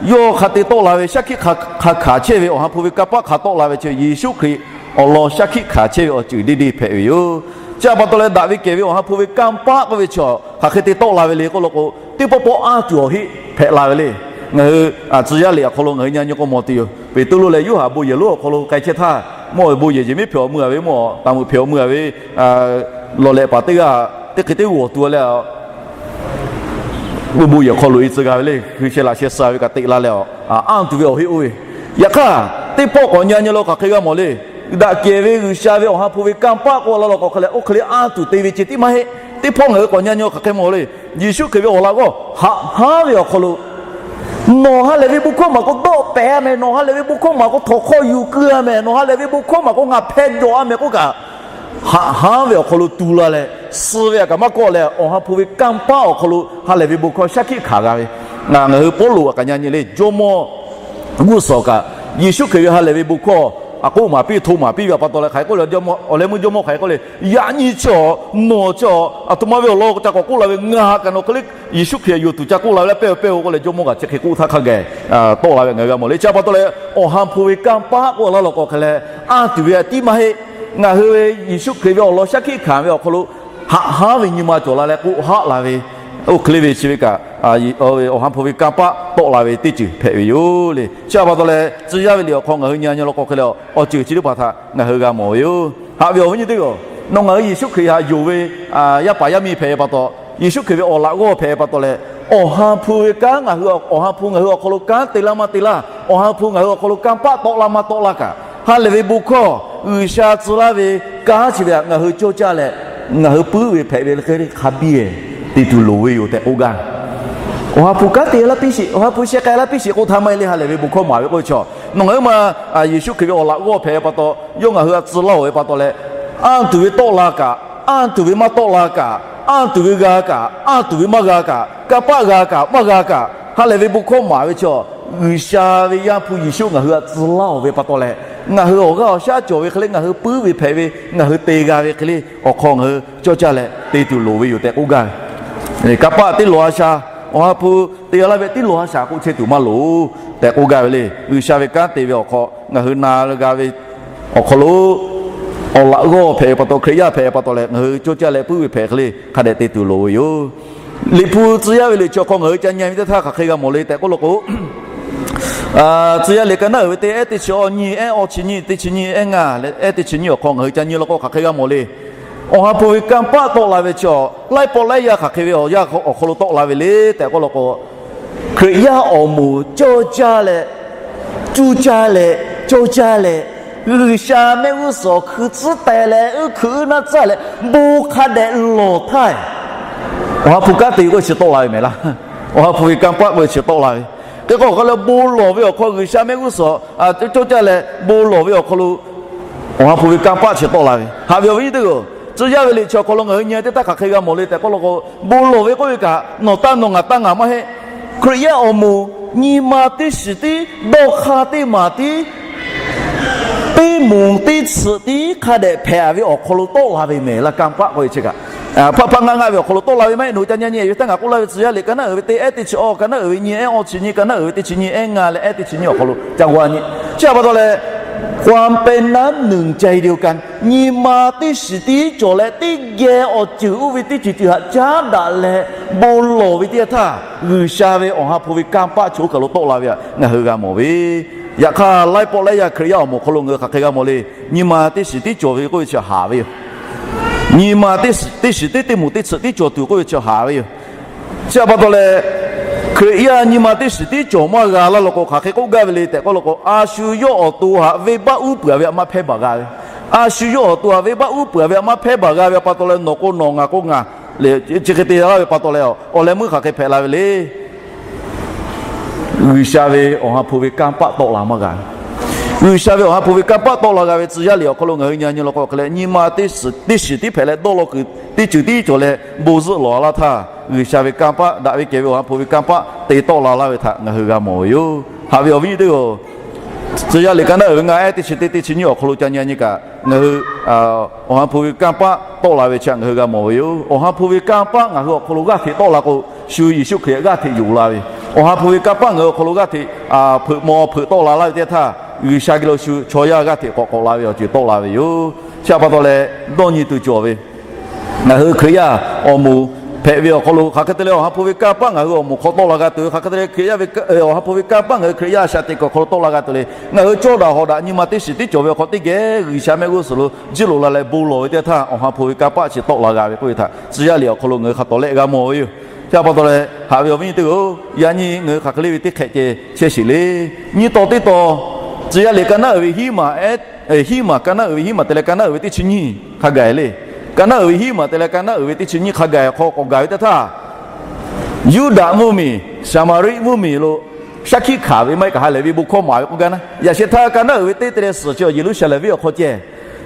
yawˇ hk'a te tawˆ la ve shaˉ hkiˆ hk'a hkanˍ chehˇ ve, Awˬ ha hpu ve kanˇ paˆ hk'a tawˆ la ve chi, Yeˍsuˆ Hkriꞈ awˬ lawn shaˉ hkiˆ hkanˍ chehˇ ve awˬ ceuˬ deˇ deˇ hpehꞈ ve yoˬ. Chi pa taw leh daꞈ ve kehˬ ve Awˬ ha hpu ve kanˇ paˆ k'oˆ ve chi hk'aˬ hk'e te tawˆ la ve le k'oˆ law k'o, teˇ pawˆ pawˆ anˇ tuˬ awˬ heˆ hpehꞈ la ve le. Ngaˬ hui tcuh yaˇ liꞈ awˬ hk'aw lo ngaˬ hui nyi nyi k'o mawˬ tuˬ yoˬ. Peˍtruˆ leh Yoˇhanˬ bon yehˬ lonˉ awˬ hk'aw lo k'ai chehˇ htaˇ, mawˇ bon yehˬ jeˬ miˉ hpehꞈ awˬ meuˇ a ve, mawˇ taˍ meuꞈ hpehꞈ awˬ meuˇ a ve, lawˬ lehꞈ paˍ teˇ g'aˇ teˇ hk'e teˇ g'awˬ tuˬ leh, bon yehˬ hk'aw loꞈ e tcuh g'a ve le. Hkui sheh laꞈ sheh suh ve kaꞈ teꞈ la leh, anˇ tuˬ ve awˬ heˆ oˇ ve. Yaꞈ hk'aˇ, teˇ pawˆ k'awꞈ nyi nyi lo hk'aˬ hk'e g'a mawˬ le. Daꞈ kehˬ ve G'uiˬsha ve Awˬ ha hpu ve kanˇ paˆ k'oˆ la law k'o hk'e leh, oˇ hk'e le anˇ tuˬ te ve ceh tiˉ maˇ heˆ. Teˇ pawˆ ngaˬ hui k'awꞈ nyi nyi hk'aˬ hk'e mawˬ le. Yeˍsuˆ Hkriꞈ ve awˬ laꞈ g'awˇ haꞈ haˉ ve awˬ hk'aw lo, nawˬ ha lehˬ ve bon hkawˇ maˬ k'o dawˆ pehˍ a meh, nawˬ ha lehˬ ve bon hkawˇ maˬ k'o htawnˍ hk'aw yuˬ keu a meh, nawˬ ha lehˬ ve bon hkawˇ maˬ k'o ngaˬ hpeh jawˬ a meh k'oˆ kaꞈ, haꞈ haˉ ve awˬ hk'aw lo tu la leh, suh ve htaꞈ kaꞈ maˇ kawˆ leh, Awˬ ha hpu ve kanˇ paˆ awˬ hk'aw lo ha lehˬ ve bon hkawˇ shaˉ hkiˆ hkanˍ g'a ve. Ngaˬ hui Pawˇluꞈ kaꞈ nyi nyi le, jawˇmawˇ g'uˇ suhˍ kaꞈ, Yeˍsuˆ Hkriꞈ ve ha lehˬ ve bon hkawˇ a k'oˆ maˍ piˇ hto maˍ piˇ ve pa taw leh hk'aˬ hk'e k'oˆ le, jawˇmawˇ awˬ leh meuˇ jawˇmawˇ hk'aˬ hk'e k'oˆ le, yaꞈ nyi chi awˬ nawˬ chi awˬ aˬ htoꞈ ma ve awˬ lawn ca k'awꞈ k'oˆ la ve, ngaˬ htaꞈ kaꞈ nawˬ hk'e le Yeˍsuˆ Hkriꞈ htaꞈ yonˍ tuˬ ca k'oˆ la ve laˇ pehˇ pehˇ-oˬ k'oˆ leh, jawˇmawˇ kaꞈ chi hk'e k'oˆ htaˇ hk'a gaˬ tawˆ la ve ngaˬ hui g'a mawˬ le. Chi pa taw leh, Awˬ ha hpu ve kanˇ paˆ k'oˆ la law k'o hk'e leh, anˇ tuˬ ve tiˉ maˇ heˆ. Ngaˬ hui ve Yeˍsuˆ Hkriꞈ ve awˬ lawn shaˉ hkiˆ hkanˍ ve awˬ hk'aw lo haꞈ haˉ ve nyi ma cawˬ la leh k'oˆ haˆ la ve, oˇ hk'e le ve chi ve kaꞈ, Awˬ ha hpu ve kanˇ paˆ tawˆ la ve teˇ ceuˬ hpehꞈ ve yoˬ le. Chi pa taw leh, tcuh yaˇ ve liꞈ awˬ hk'aw ngaˬ hui nyi nyi law k'o hk'e leh, awˬ ceuˬ chi teˇ hpaˍ htaꞈ ngaˬ hui g'a mawˬ ve yoˬ. Haꞈ ve awˬ viˉ nyi teˇ hpaˍ-oˬ, nawˬ ngaˬ hui Yeˍsuˆ Hkriꞈ htaꞈ yonˍ ve yaˇ paˍ yaˇ miˇ hpehꞈ ve pa taw, Yeˍsuˆ Hkriꞈ ve awˬ laꞈ g'awˇ hpehꞈ ve pa taw leh, Awˬ ha hpu ve kanˉ ngaˬ hui, Awˬ ha hpu ngaˬ hui awˬ hk'aw lo kanˉ te laˇ maˇ te laˇ, Awˬ ha hpu ngaˬ hui awˬ hk'aw lo kanˇ paˆ tawˆ laˇ maˇ tawˆ laˇ kaꞈ, ha lehˬ ve bon hkawˇ G'uiˬsha tcuh laˇ ve kanˉ chi ve htaꞈ ngaˬ hui cawˇ caˇ leh, ngaˬ hui puiˉ ve hpehꞈ ve le hk'e le hk'a biˇ te tuˬ loˍ ve yoˬ tehꞈ k'oˆ gaˇ. Awˬ ha hpu kanˉ te laˇ piˇ sheˍ, Awˬ ha hpu sheh k'ai laˇ piˇ sheˍ k'oˆ htaˇ maˇ heˆ le. Ha lehˬ ve bon hkawˇ maˍ ve k'oˆ ve chaw, nawˬ ngaˬ hui ma Yeˍsuˆ Hkriꞈ ve awˬ laꞈ g'awˇ hpehꞈ ve pa taw, yawˇ ngaˬ hui htaꞈ tcuh laˇ-oˬ ve pa taw leh, anˇ tuˬ ve tawˆ la kaꞈ, anˇ tuˬ ve maˇ tawˆ la kaꞈ, Anˇ tuˬ ve g'a kaꞈ, anˇ tuˬ ve maˇ g'a kaꞈ, kanˇ paˆ g'a kaꞈ maˇ g'a kaꞈ, ha lehˬ ve bon hkawˇ maˍ ve chi, G'uiˬsha ve Yaˇ hpu Yeˍsuˆ ngaˬ hui htaꞈ tcuh laˇ-oˬ ve pa taw leh, ngaˬ hui awˬ g'aˇ awˬ shaˉ cawˬ ve hk'e le, ngaˬ hui puiˉ ve hpehꞈ ve, ngaˬ hui te g'a ve hk'e le, awˬ hk'aw ngaˬ hui cawˇ caˇ leh te tuˬ loˍ ve yoˬ tehꞈ k'oˆ gaˇ ve. Kanˇ paˆ teˇ lawˬ a shaˍ, Awˬ ha hpu te g'a laˇ ve teˇ lawˬ a shaˍ k'oˆ chehˇ tuˬ maˇ loˍ tehꞈ k'oˆ gaˇ ve le. G'uiˬsha ve kanˉ te ve awˬ hk'aw ngaˬ hui na g'a ve awˬ hk'aw lo, awˬ laꞈ g'awˇ hpehꞈ ve pa taw, Hkriꞈ yaˇ hpehꞈ ve pa taw leh, ngaˬ hui cawˇ caˇ leh puiˉ ve hpehꞈ hk'e le, hk'a dehꞈ te tuˬ loˍ ve yoˬ. Liꞈ hpu tcuh yaˇ ve liꞈ chi awˬ hk'aw ngaˬ hui ca nyi ve teˇ htaˇ hk'aˬ hk'e g'a mawˬ le tehꞈ k'oˆ law k'o, tcuh yaˇ liꞈ ka naˉ uiˍ ve teˇ ehˉ teˇ chi awˇ nyi, ehˉ awˇ chi nyi, teˇ chi nyi, ehˉ ngaˇ leh ehˉ teˇ chi nyi awˬ hk'aw ngaˬ hui ca nyi law k'o hk'aˬ hk'e g'a mawˬ le. Awˬ ha hpu ve kanˇ paˆ tawˆ la ve chi, laiˉ pawˆ laiˉ yaˇ hk'aˬ hk'e ve awˬ yanˇ awˬ hk'aw lo tawˆ la ve le tehꞈ k'oˆ law k'o, Hkriꞈ yaˇ awˬ moˍ cawˇ caˇ leh, cuˇ caˇ leh, cawˇ caˇ leh, G'uiˬsha mehˆ g'uˇ suhˍ awˬ hkui tcuhˉ teh leh, uˉ hkui uˉ naˆ tcuhˉ leh, bon hk'a dehꞈ lawˬ htaˇ, Awˬ ha hpu kanˉ te k'oˆ ve chi tawˆ la ve mehˍ laˇ. Awˬ ha hpu ve kanˇ paˆ k'oˆ ve chi tawˆ la ve. Hk'e k'o awˬ hk'aw lo bon lawˬ ve awˬ hk'aw, G'uiˬsha mehˆ g'uˇ suhˍ cawˇ caˇ leh bon lawˬ ve awˬ hk'aw lo, Awˬ ha hpu ve kanˇ paˆ chi tawˆ la ve. Haꞈ ve awˬ viˉ nyi teˇ hpaˍ-oˬ, tcuh yaˇ ve liꞈ chi awˬ hk'aw lo ngaˬ hui nyi teˇ htaˇ hk'aˬ hk'e g'a mawˬ le tehꞈ k'oˆ law k'o, bon lawˬ ve k'oˆ ve kaꞈ nawˬ taˇ nawˬ ngaˬ taˇ ngaˬ maˇ heˆ. Hkriꞈ yaˇ awˬ moˍ nyi ma teˇ shiˍ tiˉ, dawˇ hk'aˇ teˇ maˬ tiˉ, teˇ moˍ teˇ tsuhꞈ tiˉ hk'a dehꞈ hpehꞈ ve awˬ hk'aw lo tawˆ la ve mehˍ laˇ. Kanˇ paˆ k'oˆ ve chi kaꞈ, hpaˆ hpaˆ ngaˆ ngaˆ ve awˬ hk'aw lo tawˆ la ve maˇ heˆ. Nawˬ ca nyi nyi ve htaˇ ngaˬ k'oˆ laˇ ve, tcuh yaˇ liꞈ ka naˉ uiˍ ve teˇ ehˉ teˇ chi awˇ, ka naˉ uiˍ ve nyi, ehˉ awˇ chi nyi, ka naˉ uiˍ ve teˇ chi nyi, ehˉ ngaˇ leh ehˉ teˇ chi nyi awˬ hk'aw lo ca g'a nyi. Chi htaꞈ pa taw leh, ความเป็นน้ำหนึ่งใจเดียวกัน, nyi ma teˇ shiˍ tiˉ cawˬ leh teˇ geh awˬ ceuˬ oˇ ve teˇ ceuˬ ceuˬ htaꞈ caˉ daꞈ leh bon lawˬ ve teˇ yanˇ htaˇ, G'uiˬsha ve Awˬ ha hpu ve kanˇ paˆ chi oˇ kaˬ lo tawˆ la ve htaꞈ ngaˬ hui g'a mawˬ ve. Yaꞈ hk'aˇ, laiˉ pawˆ laiˉ yaˇ Hkriꞈ yaˇ awˬ moˍ awˬ hk'aw lo ngaˬ hui hk'aˬ hk'e g'a mawˬ le. Nyi ma teˇ shiˍ tiˉ cawˬ ve k'oˆ ve chi haˍ ve yoˬ. Nyi ma teˇ shiˍ tiˉ, teˇ moˍ teˇ tsuhꞈ tiˉ cawˬ tuˬ k'oˆ ve chi haˍ ve yoˬ. Chi htaꞈ pa taw leh, Hkriꞈ yaˇ nyi ma teˇ shiˍ tiˉ cawˬ maˇ g'a laˇ law k'o, hk'aˬ hk'e k'oˆ gaˇ ve le tehꞈ k'oˆ law k'o, a shu yawˇ awˬ to htaꞈ venˇbaˆ uˉ peunˍ ve htaꞈ maˇ hpehˇ baˬ g'a ve. A shu yawˇ awˬ to htaꞈ venˇbaˆ uˉ peunˍ ve htaꞈ maˇ hpehˇ baˬ g'a ve pa taw leh, nawˬ k'o nawˬ, ngaˬ k'o ngaˬ leh, chi hk'e te laˇ ve pa taw leh, awˬ leh meuˇ hk'aˬ hk'e hpehꞈ la ve le. G'uiˬsha ve Awˬ ha hpu ve kanˇ paˆ tawˆ la maˇ g'a. G'uiˬsha ve Awˬ ha hpu ve kanˇ paˆ tawˆ la g'a ve tcuh yaˇ liꞈ awˬ hk'aw lo ngaˬ hui nyi nyi law k'o, hk'e leh nyi ma teˇ shiˍ tiˉ hpehꞈ leh dawˇ law kuiˬ teˇ ceuˬ tiˉ cawˬ leh bon zuhˆ lawˬ laˇ htaˇ, G'uiˬsha ve kanˇ paˆ, daꞈ ve kehˬ ve Awˬ ha hpu ve kanˇ paˆ te tawˆ la laˇ ve htaꞈ ngaˬ hui g'a mawˬ ve yoˬ. Haꞈ ve awˬ viˉ teˇ hpaˍ-oˬ, tcuh yaˇ liꞈ ka naˉ uiˍ ve ngaˇ ehˉ teˇ chi teˇ, teˇ chi nyiˇ awˬ hk'aw lo ca nyi nyi kaꞈ, ngaˬ hui Awˬ ha hpu ve kanˇ paˆ tawˆ la ve chi htaꞈ ngaˬ hui g'a mawˬ ve yoˬ. Awˬ ha hpu ve kanˇ paˆ ngaˬ hui awˬ hk'aw lo g'aˇ hteꞈ tawˆ la k'o, shu Yeˍsuˆ Hkriꞈ g'aˇ hteꞈ yonˍ la ve. Awˬ ha hpu ve kanˇ paˆ ngaˬ hui awˬ hk'aw lo g'aˇ hteꞈ hpeuꞈ maw hpeuꞈ tawˆ la laˇ ve teˇ htaˇ, G'uiˬsha geh lo shu chaw yaˇ g'aˇ hteꞈ k'awꞈ k'awꞈ la ve awˬ ceuˬ tawˆ la ve yoˬ. Chi htaꞈ pa taw leh, dawˇ nyi tuˬ cawˬ ve, ngaˬ hui Hkriꞈ yaˇ awˬ moˍ hpehꞈ ve awˬ hk'aw lo hk'aˬ hk'e te leh Awˬ ha hpu ve kanˇ paˆ ngaˬ hui awˬ moˍ hk'aw tawˆ la g'a tuˬ ve, hk'aˬ hk'e te leh Hkriꞈ yaˇ ve, Awˬ ha hpu ve kanˇ paˆ ngaˬ hui Hkriꞈ yaˇ shaꞈ teꞈ kuiˬ awˬ hk'aw lo tawˆ la g'a tuˬ le. Ngaˬ hui cawˇ daꞈ hawꞈ daꞈ nyi ma teˇ shiˍ tiˉ cawˬ ve awˬ hk'aw teˇ geh G'uiˬsha mehˆ g'uˇ suhˍ lo jiˇ loꞈ la leh bon lawˬ ve teˇ htaˇ, Awˬ ha hpu ve kanˇ paˆ chi tawˆ la g'a ve k'oˆ ve htaꞈ tcuh yaˇ liꞈ awˬ hk'aw lo ngaˬ hui hk'a tawˍ lehˆ g'a mawˬ ve yoˬ. Chi htaꞈ pa taw leh, haꞈ ve awˬ viˉ nyi teˇ hpaˍ-oˬ, yaꞈ nyi ngaˬ hui hk'aˬ hk'e le ve teˇ hk'ehꞈ ceh chehˇ sheˍ le. Nyiˇ taw teˇ taw, tcuh yaˇ liꞈ ka naˉ uiˍ ve hiˉ maˬ, hiˉ maˬ ka naˉ uiˍ ve hiˉ maˬ te leh ka naˉ uiˍ ve teˇ chi nyiˇ hk'a gaˬ le. Ka naˉ uiˍ ve hiˉ maˬ te leh ka naˉ uiˍ ve teˇ chi nyiˇ hk'a gaˬ awˬ hk'aw k'awꞈ gaˬ ve teˇ htaˇ, Yuˇdaꞈ mvuhˇmiˬ, Saˍmaˍriˆ mvuhˇmiˬ lo shaˉ hkiˆ hkanˍ ve maˇ heˆ kaꞈ ha lehˬ ve bon hkawˇ maˍ ve k'oˆ gaˇ naˉ. Yaꞈ sheh htaˇ ka naˉ uiˍ ve teˇ te leh suhˍ chi Yeˍruˆsaˍlehnˍ venˇ awˬ hk'aw ceh.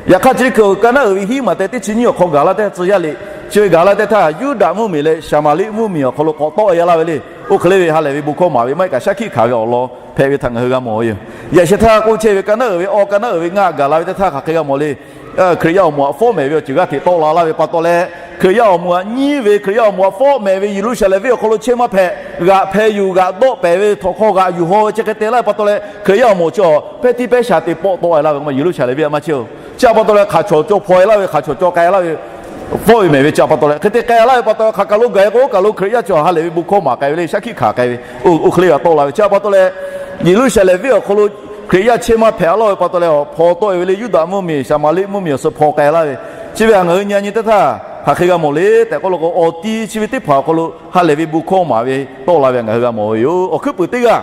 Yaꞈ hk'aˇ chi hk'e ka naˉ uiˍ ve hiˉ maˬ te teˇ chi nyiˇ awˬ hk'aw gaˬ la tehꞈ tcuh yaˇ liꞈ chi ve gaˬ la teˇ htaˇ, Yuˇdaꞈ mvuhˇmiˬ leh Saˍmaˍriˆ mvuhˇmiˬ awˬ hk'aw lo k'awꞈ tawˆ e laˇ ve le. Oˇ hk'e le ve ha lehˬ ve bon hkawˇ maˍ ve maˇ heˆ kaꞈ shaˉ hkiˆ hkanˍ ve awˬ lawn hpehꞈ ve htaꞈ ngaˬ hui g'a mawˬ ve yoˬ. Yaꞈ sheh htaˇ k'oˆ chehˇ ve ka naˉ uiˍ ve awˬ, ka naˉ uiˍ ve ngaˇ gaˬ la ve teˇ htaˇ hk'aˬ hk'e g'a mawˬ le. Hkriꞈ yaˇ awˬ moˍ htaꞈ fawˉ mehˍ ve awˬ ceuˬ g'aˇ hteꞈ tawˆ la laˇ ve pa taw leh, Hkriꞈ yaˇ awˬ moˍ htaꞈ nyiˉ ve, Hkriꞈ yaˇ awˬ moˍ htaꞈ fawˉ mehˍ ve Yeˍruˆsaˍlehnˍ venˇ awˬ hk'aw lo chehˇ maˇ hpehꞈ, g'aꞈ hpeh yuˬ g'aꞈ dawˆ pehˍ ve htawnˍ hk'aw g'aꞈ yuˬ haw ve chi hk'e te laˇ ve pa taw leh, Hkriꞈ yaˇ awˬ moˍ chi awˬ pehˇ tiˉ pehˇ sha te pawˆ tawˆ e laˇ ve k'o maˇ Yeˍruˆsaˍlehnˍ venˇ a maˇ chehˇ-oˬ. Chi htaꞈ pa taw leh hk'aˬ chaw cawˇ hpaw e laˇ ve, hk'aˬ chaw cawˇ k'ai laˇ ve, fawˉ ve mehˍ ve chi htaꞈ pa taw leh hk'e te k'ai laˇ ve pa taw, hk'aˬ kaˬ lo gaˬ e k'o oˇ kaˬ lo Hkriꞈ yaˇ chi awˬ ha lehˬ ve bon hkawˇ maˍ k'ai ve le, shaˉ hkiˆ hkanˍ k'ai ve, oˇ hk'e le g'a tawˆ la ve. Chi htaꞈ pa taw leh, Yeˍruˆsaˍlehnˍ venˇ awˬ hk'aw lo Hkriꞈ yaˇ chehˇ maˇ hpehꞈ laˇ ve pa taw leh, awˬ hpaw tawˆ e ve le, Yuˇdaꞈ mvuhˇmiˬ, Saˍmaˍriˆ mvuhˇmiˬ awˬ suh hpaw k'ai laˇ ve. Chi ve htaꞈ ngaˬ hui nyi nyi teˇ htaˇ hk'aˬ hk'e g'a mawˬ le tehꞈ k'oˆ law k'o, awˬ ti chi ve teˇ hpaˍ awˬ hk'aw lo ha lehˬ ve bon hkawˇ maˍ ve tawˆ la ve htaꞈ ngaˬ hui g'a mawˬ ve yoˬ. Awˬ hkuiˉ puiˍ teˇ g'aˇ,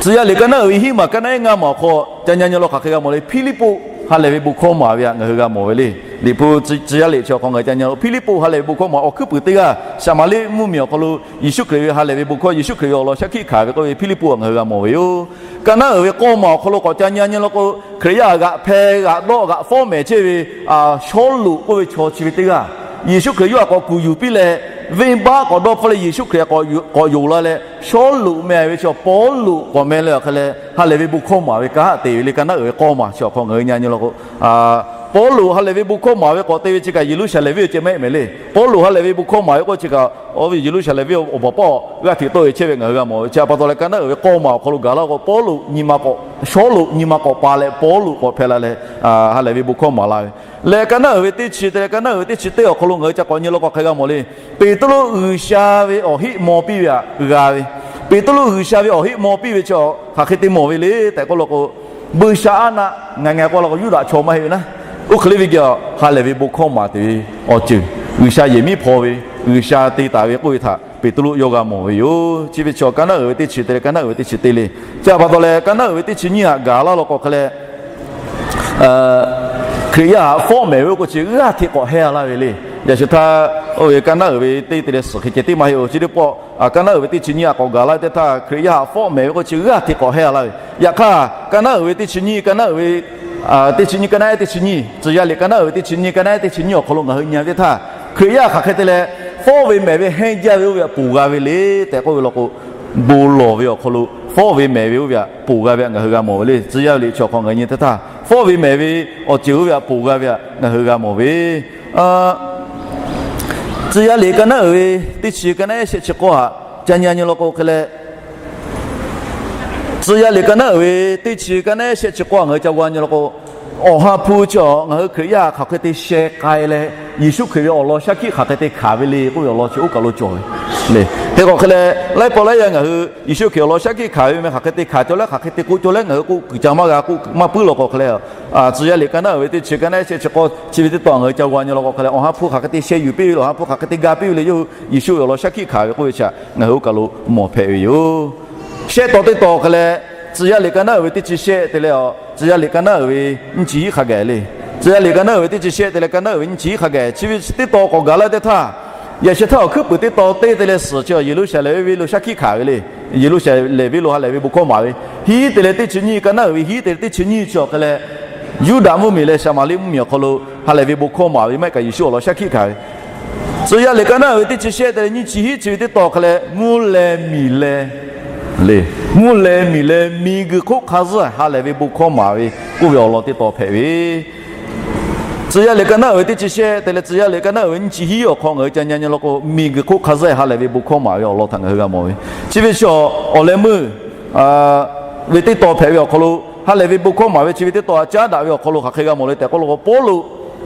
tcuh yaˇ liꞈ ka naˉ uiˍ ve hiˉ maˬ ka naˉ ehˉ ngaˇ maˬ awˬ hk'aw ca nyi nyi law k'o hk'aˬ hk'e g'a mawˬ le. Hpiˇliˇpuˆ ha lehˬ ve bon hkawˇ maˍ ve htaꞈ ngaˬ hui g'a mawˬ ve le. Liꞈ hpu tcuh yaˇ liꞈ chi awˬ hk'aw ngaˬ hui ca nyi law, Hpiˇliˇpuˆ ha lehˬ ve bon hkawˇ maˍ awˬ hkuiˉ puiˍ teˇ g'aˇ, Saˍmaˍriˆ mvuhˇmiˬ awˬ hk'aw lo Yeˍsuˆ Hkriꞈ ve ha lehˬ ve bon hkawˇ, Yeˍsuˆ Hkriꞈ ve awˬ lawn shaˉ hkiˆ hkanˍ ve k'oˆ ve Hpiˇliˇpuˆ htaꞈ ngaˬ hui g'a mawˬ ve yoˬ. Ka naˉ uiˍ ve k'awˇ maˬ awˬ hk'aw lo k'awꞈ ca nyi nyi law k'o, Hkriꞈ yaˇ g'aꞈ hpeh g'aꞈ dawˆ g'aꞈ fawˉ mehˍ chehˇ ve Sawˉluꞈ k'oˆ ve chaw chi ve teˇ g'aˇ Yeˍsuˆ Hkriꞈ yawˇ htaꞈ k'awꞈ kuˬ yuˬ piˇ leh, venˇbaˆ k'awꞈ dawˇ hpfuhˇ leh Yeˍsuˆ Hkriꞈ k'awꞈ yonˍ la leh, Sawˉluꞈ meh ve chi Pawˇluꞈ k'awꞈ meh leh awˬ hk'e leh ha lehˬ ve bon hkawˇ maˍ ve kanˉ te ve le. Ka naˉ uiˍ ve k'awˇ maˬ chi awˬ hk'aw ngaˬ hui nyi nyi law k'o, Pawˇluꞈ ha lehˬ ve bon hkawˇ maˍ ve k'awꞈ te ve chi kaꞈ Yeˍruˆsaˍlehnˍ venˇ ceh mehˆ mehˍ le. Pawˇluꞈ ha lehˬ ve bon hkawˇ maˍ ve k'oˆ chi kaꞈ, awˬ ve Yeˍruˆsaˍlehnˍ venˇ awˬ baˬ pawˆ g'aˇ hteꞈ tawˆ ve chehˇ ve ngaˬ hui g'a mawˬ ve. Chi pa taw leh ka naˉ uiˍ ve k'awˇ maˬ awˬ hk'aw lo gaˬ laˇ k'o, Pawˇluꞈ nyi ma k'awꞈ, Sawˉluꞈ nyi ma k'awꞈ pa leh Pawˇluꞈ k'awꞈ hpehꞈ la leh, ha lehˬ ve bon hkawˇ maˍ la ve le. Ka naˉ uiˍ ve teˇ chi te leh ka naˉ uiˍ ve teˇ chi teˇ awˬ hk'aw lo ngaˬ hui ca k'awꞈ nyi law k'o hk'e g'a mawˬ le. Peˍtruˆ G'uiˬsha ve awˬ heˆ maw piˇ ve htaꞈ g'a ve, Peˍtruˆ G'uiˬsha ve awˬ heˆ maw piˇ ve chi hk'aˬ hk'e te mawˬ ve le tehꞈ k'oˆ law k'o, buiˇshaˆaˉnaˆ ngaˬ ngaˬ k'oˆ law k'o Yuˇdaꞈ chaw maˇ heˆ ve naˉ, oˇ hk'e le ve geh ha lehˬ ve bon hkawˇ maˍ tuˬ ve awˬ ceuˬ, G'uiˬsha yehˬ miˉ hpaw ve, G'uiˬsha te taˍ ve k'oˆ ve htaꞈ Peˍtruˆ yawˇ g'a mawˬ ve yoˬ. Chi ve chi ka naˉ uiˍ ve teˇ chi te leh ka naˉ uiˍ ve teˇ chi te le. Chi pa taw leh ka naˉ uiˍ ve teˇ chi nyiˇ htaꞈ gaˬ laˇ law k'o hk'e leh, Hkriꞈ yaˇ htaꞈ fawˆ mehˍ ve oˇ k'o chi g'aˇ hteꞈ k'awꞈ hehˇ laˇ ve le. Yaꞈ sheh htaˇ, oˇ ve ka naˉ uiˍ ve teˇ te leh suhˍ hk'e ceh tiˉ maˇ heˆ-oˬ. Chi teˇ pawˆ ka naˉ uiˍ ve teˇ chi nyiˇ htaꞈ k'awꞈ gaˬ laˇ ve teˇ htaˇ, Hkriꞈ yaˇ htaꞈ fawˆ mehˍ ve k'o chi g'aˇ hteꞈ k'awꞈ hehˇ laˇ ve. Yaꞈ hk'aˇ ka naˉ uiˍ ve teˇ chi nyiˇ, ka naˉ uiˍ ve teˇ chi nyiˇ, ka naˉ ehˉ teˇ chi nyiˇ, tcuh yaˇ liꞈ ka naˉ uiˍ ve teˇ chi nyiˇ, ka naˉ ehˉ teˇ chi nyiˇ awˬ hk'aw lo ngaˬ hui nyi ve teˇ htaˇ, Hkriꞈ yaˇ hk'aˬ hk'e te leh fawˆ ve mehˍ ve hehnˇ jaˇ ve oˇ ve htaꞈ ponˬ g'a ve le tehꞈ k'oˆ ve law k'o, bon lawˬ ve awˬ hk'aw lo fawˆ ve mehˍ ve oˇ ve htaꞈ ponˬ g'a ve htaꞈ ngaˬ hui g'a mawˬ ve le. Tcuh yaˇ ve liꞈ chi awˬ hk'aw ngaˬ hui nyi teˇ htaˇ, fawˆ ve mehˍ ve awˬ ceuˬ oˇ ve htaꞈ ponˬ g'a ve htaꞈ ngaˬ hui g'a mawˬ ve Tcuh yaˇ liꞈ ka naˉ uiˍ ve teˇ chi ka naˉ ehˉ shehˆ chi k'awˇ htaꞈ ca nyi nyi law k'o hk'e leh, Tcuh yaˇ liꞈ ka naˉ uiˍ ve teˇ chi ka naˉ ehˉ shehˆ chi k'awˇ htaꞈ ngaˬ hui ca g'a nyi law k'o, Awˬ ha hpu chi ngaˬ hui Hkriꞈ yaˇ htaꞈ hk'aˬ hk'e te sheh k'ai leh, Yeˍsuˆ Hkriꞈ ve awˬ lawn shaˉ hkiˆ hk'aˬ hk'e te hkanˍ ve le k'oˆ ve awˬ lawn chi oˇ kaˬ lo cawˬ ve le. Hk'e k'o hk'e leh, laiˉ pawˆ laiˉ yaˇ ngaˬ hui Yeˍsuˆ Hkriꞈ awˬ lawn shaˉ hkiˆ hkanˍ ve meh hk'aˬ hk'e te hkanˍ cawˇ leh hk'aˬ hk'e te k'oˆ cawˇ leh ngaˬ hui k'oˆ kuiˬ ca maˇ g'a, k'oˆ maˇ puiˉ law k'o hk'e leh, Tcuh yaˇ liꞈ ka naˉ uiˍ ve teˇ chi ka naˉ ehˉ shehˆ chi k'awˇ chi ve teˇ tawn ngaˬ hui ca g'a nyi law k'o hk'e leh, Awˬ ha hpu hk'aˬ hk'e te sheh yuˬ piˇ ve le, Awˬ ha hpu hk'aˬ hk'e te ga piˇ ve le, yawˇ hui Yeˍsuˆ ve awˬ lawn shaˉ hkiˆ hkanˍ ve k'oˆ ve chi htaꞈ ngaˬ hui oˇ kaˬ lo mawˬ hpehꞈ ve yoˬ. Shehˆ tawn teˇ tawn hk'e leh, Tcuh yaˇ liꞈ ka naˉ uiˍ ve teˇ chi shehˆ te leh, Tcuh yaˇ liꞈ ka naˉ uiˍ ve nyiˇ chi hiˉ hk'a gaˬ le. Tcuh yaˇ liꞈ ka naˉ uiˍ ve teˇ chi shehˆ te leh ka naˉ uiˍ ve nyiˇ chi hiˉ hk'a gaˬ chi ve teˇ tawn k'awꞈ gaˬ laˇ teˇ htaˇ, yaꞈ sheh htaˇ awˬ hkuiˉ puiˍ teˇ tawn teˇ te leh suhˍ chi Yeˍruˆsaˍlehnˍ venˇ lo shaˉ hkiˆ hkanˍ ve le. Yeˍruˆsaˍlehnˍ venˇ lo ha lehˬ ve bon hkawˇ maˍ ve hiˉ te leh teˇ chi nyiˇ, ka naˉ uiˍ ve hiˉ te leh teˇ chi nyiˇ chi awˬ hk'e leh, Yuˇdaꞈ mvuhˇmiˬ leh Saˍmaˍriˆ mvuhˇmiˬ awˬ hk'aw lo ha lehˬ ve bon hkawˇ maˍ ve maˇ heˆ kaꞈ Yeˍsuˆ awˬ lawn shaˉ hkiˆ hkanˍ ve Tcuh yaˇ liꞈ ka naˉ uiˍ ve teˇ chi shehˆ te leh nyiˇ chi hiˉ chi ve teˇ tawn hk'e leh, mvuhˇ leh miˬ leh le, mvuhˇ leh miˬ leh miˬguiˬ hk'oˆ hk'a zuhˆ ha lehˬ ve bon hkawˇ maˍ ve k'oˆ ve awˬ lawn teˇ tawn hpehꞈ ve Tcuh yaˇ liꞈ ka naˉ uiˍ ve teˇ chi shehˆ te leh Tcuh yaˇ liꞈ ka naˉ uiˍ ve nyiˇ chi hiˉ awˬ hk'aw ngaˬ hui ca nyi nyi law k'o, miˬguiˬ hk'oˆ hk'a zuhˆ ha lehˬ ve bon hkawˇ maˍ ve awˬ lawn htaꞈ ngaˬ hui g'a mawˬ ve. Chi ve chi awˬ leh meuˇ ve teˇ tawn hpehꞈ ve awˬ hk'aw lo, ha lehˬ ve bon hkawˇ maˍ ve chi ve teˇ tawn htaꞈ caˉ daꞈ ve awˬ hk'aw lo hk'aˬ hk'e g'a mawˬ le tehꞈ k'oˆ law k'o, Pawˇluꞈ